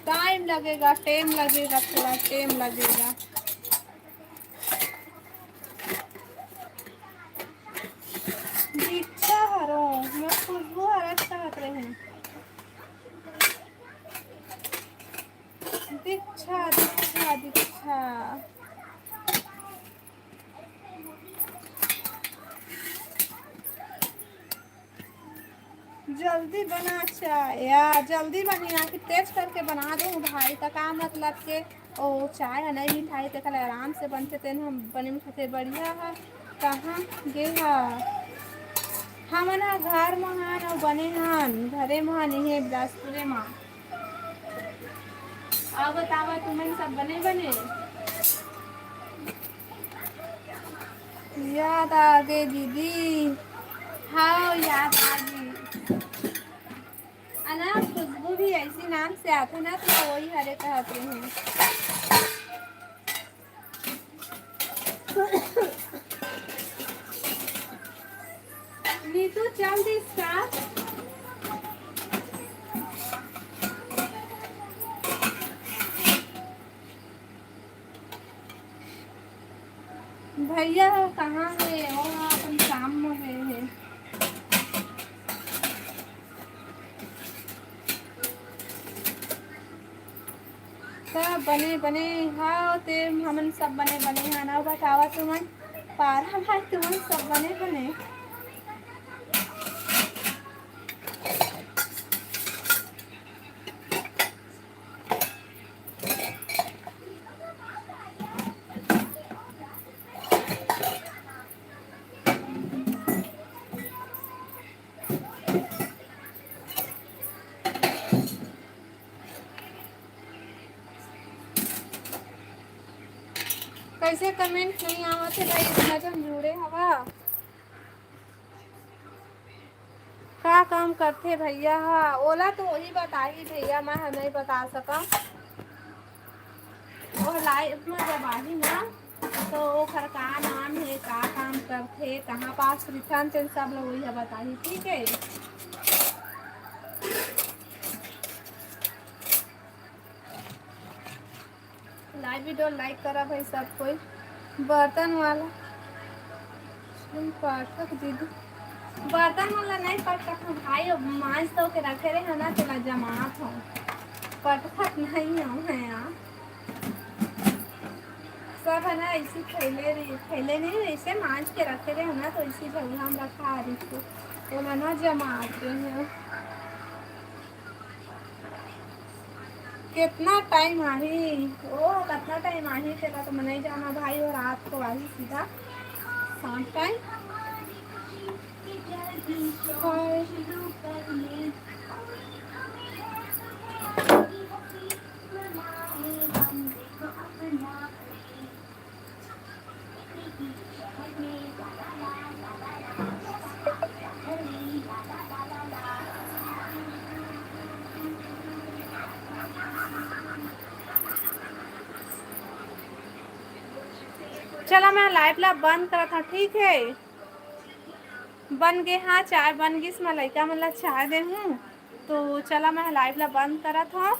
Time लगेगा, time लगेगा, थोड़ा time लगेगा। दीक्षा हरो, मैं खुशबू हरस कहत रहेंव। दीक्षा, दीक्षा, दीक्षा। जल्दी बना चाय, या जल्दी बनी, आके तेज करके बना दूँ भाई, त का मतलब के ओ चाय ह नइ मिठाही, तेकर ले आराम से बनथे, तेन ह बने मिठाथे, बढ़िया ह। कहाँ गे ह? हमन ह घर म हन अउ बने हन, घरे म हन, इहे बिलासपुरे म। अउ बतावा, तुमन सब बने, बने? याद आ गे दीदी। हाँ, याद आ गे। ना, खुशबू भी ऐसी नाम से आथे ना, तो मैं वही हरे कहत रही हूँ। नीतू, चल दिस का? भैया ह कहाँ हे? वो ह अपन काम में गए हे। सब बने बने हव, ते हमन सब बने बने हन। अउ बतावा तुमन, पारा भाई, तुमन सब बने बने? कैसे comment नहीं आवत हे भाई, इतना जन जुड़े हवा। का काम करथे भैया ह? ओला तो वही बताही भैया, मैं ह नहीं बता सकंव। वो live में जब आही ना, तो ओखर का नाम हे, का काम करथे, कहाँ पास रिथन, तेन सब ल वही ह बताही, ठीक हे? Live video like करा भाई सब कोई। बर्तन वाला नहीं पटक दीदी, बर्तन वाला नहीं पटक भाई, अब मांज तो के रखे रहे ना, तेला जमात हो, पटकत नहीं हो मैं यार। सब है ना ऐसे फैले रही, फैले नहीं, ऐसे मांज के रखे रहे ना, तो इसी जगह हम रखा रही थी, तो ना जमाते हैं। कितना टाइम आही? ओ, कितना टाइम आही, तेला तो मैं नहीं जाना भाई, वो रात को आही सीधा शाम टाइम। चला, मैं live ला बंद करत हूँ, ठीक है? बन गे, हाँ, चाय बन गिस, मैं लइका मन ला चाय दे हूँ। तो चला, मैं live ला बंद करत हूँ।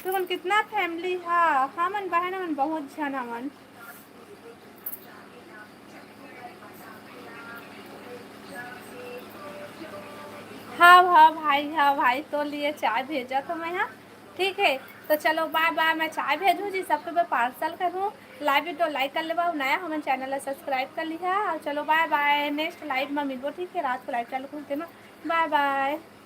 तुमन कितना family हा? हमन बहन मन बहुत झन हमन। हाँ, हाँ भाई, हाँ भाई, तो लिए चाय भेजत हूँ मैं, हाँ। ठीक है, तो चलो bye bye, मैं चाय भेजूँ जी, सबके बर parcel करूँ। Live video like कर लेवा, नया हमन channel ला subscribe कर लिहा, और चलो bye bye, next live में मिलबो, ठीक है, रात को live चालू करते ना, bye bye।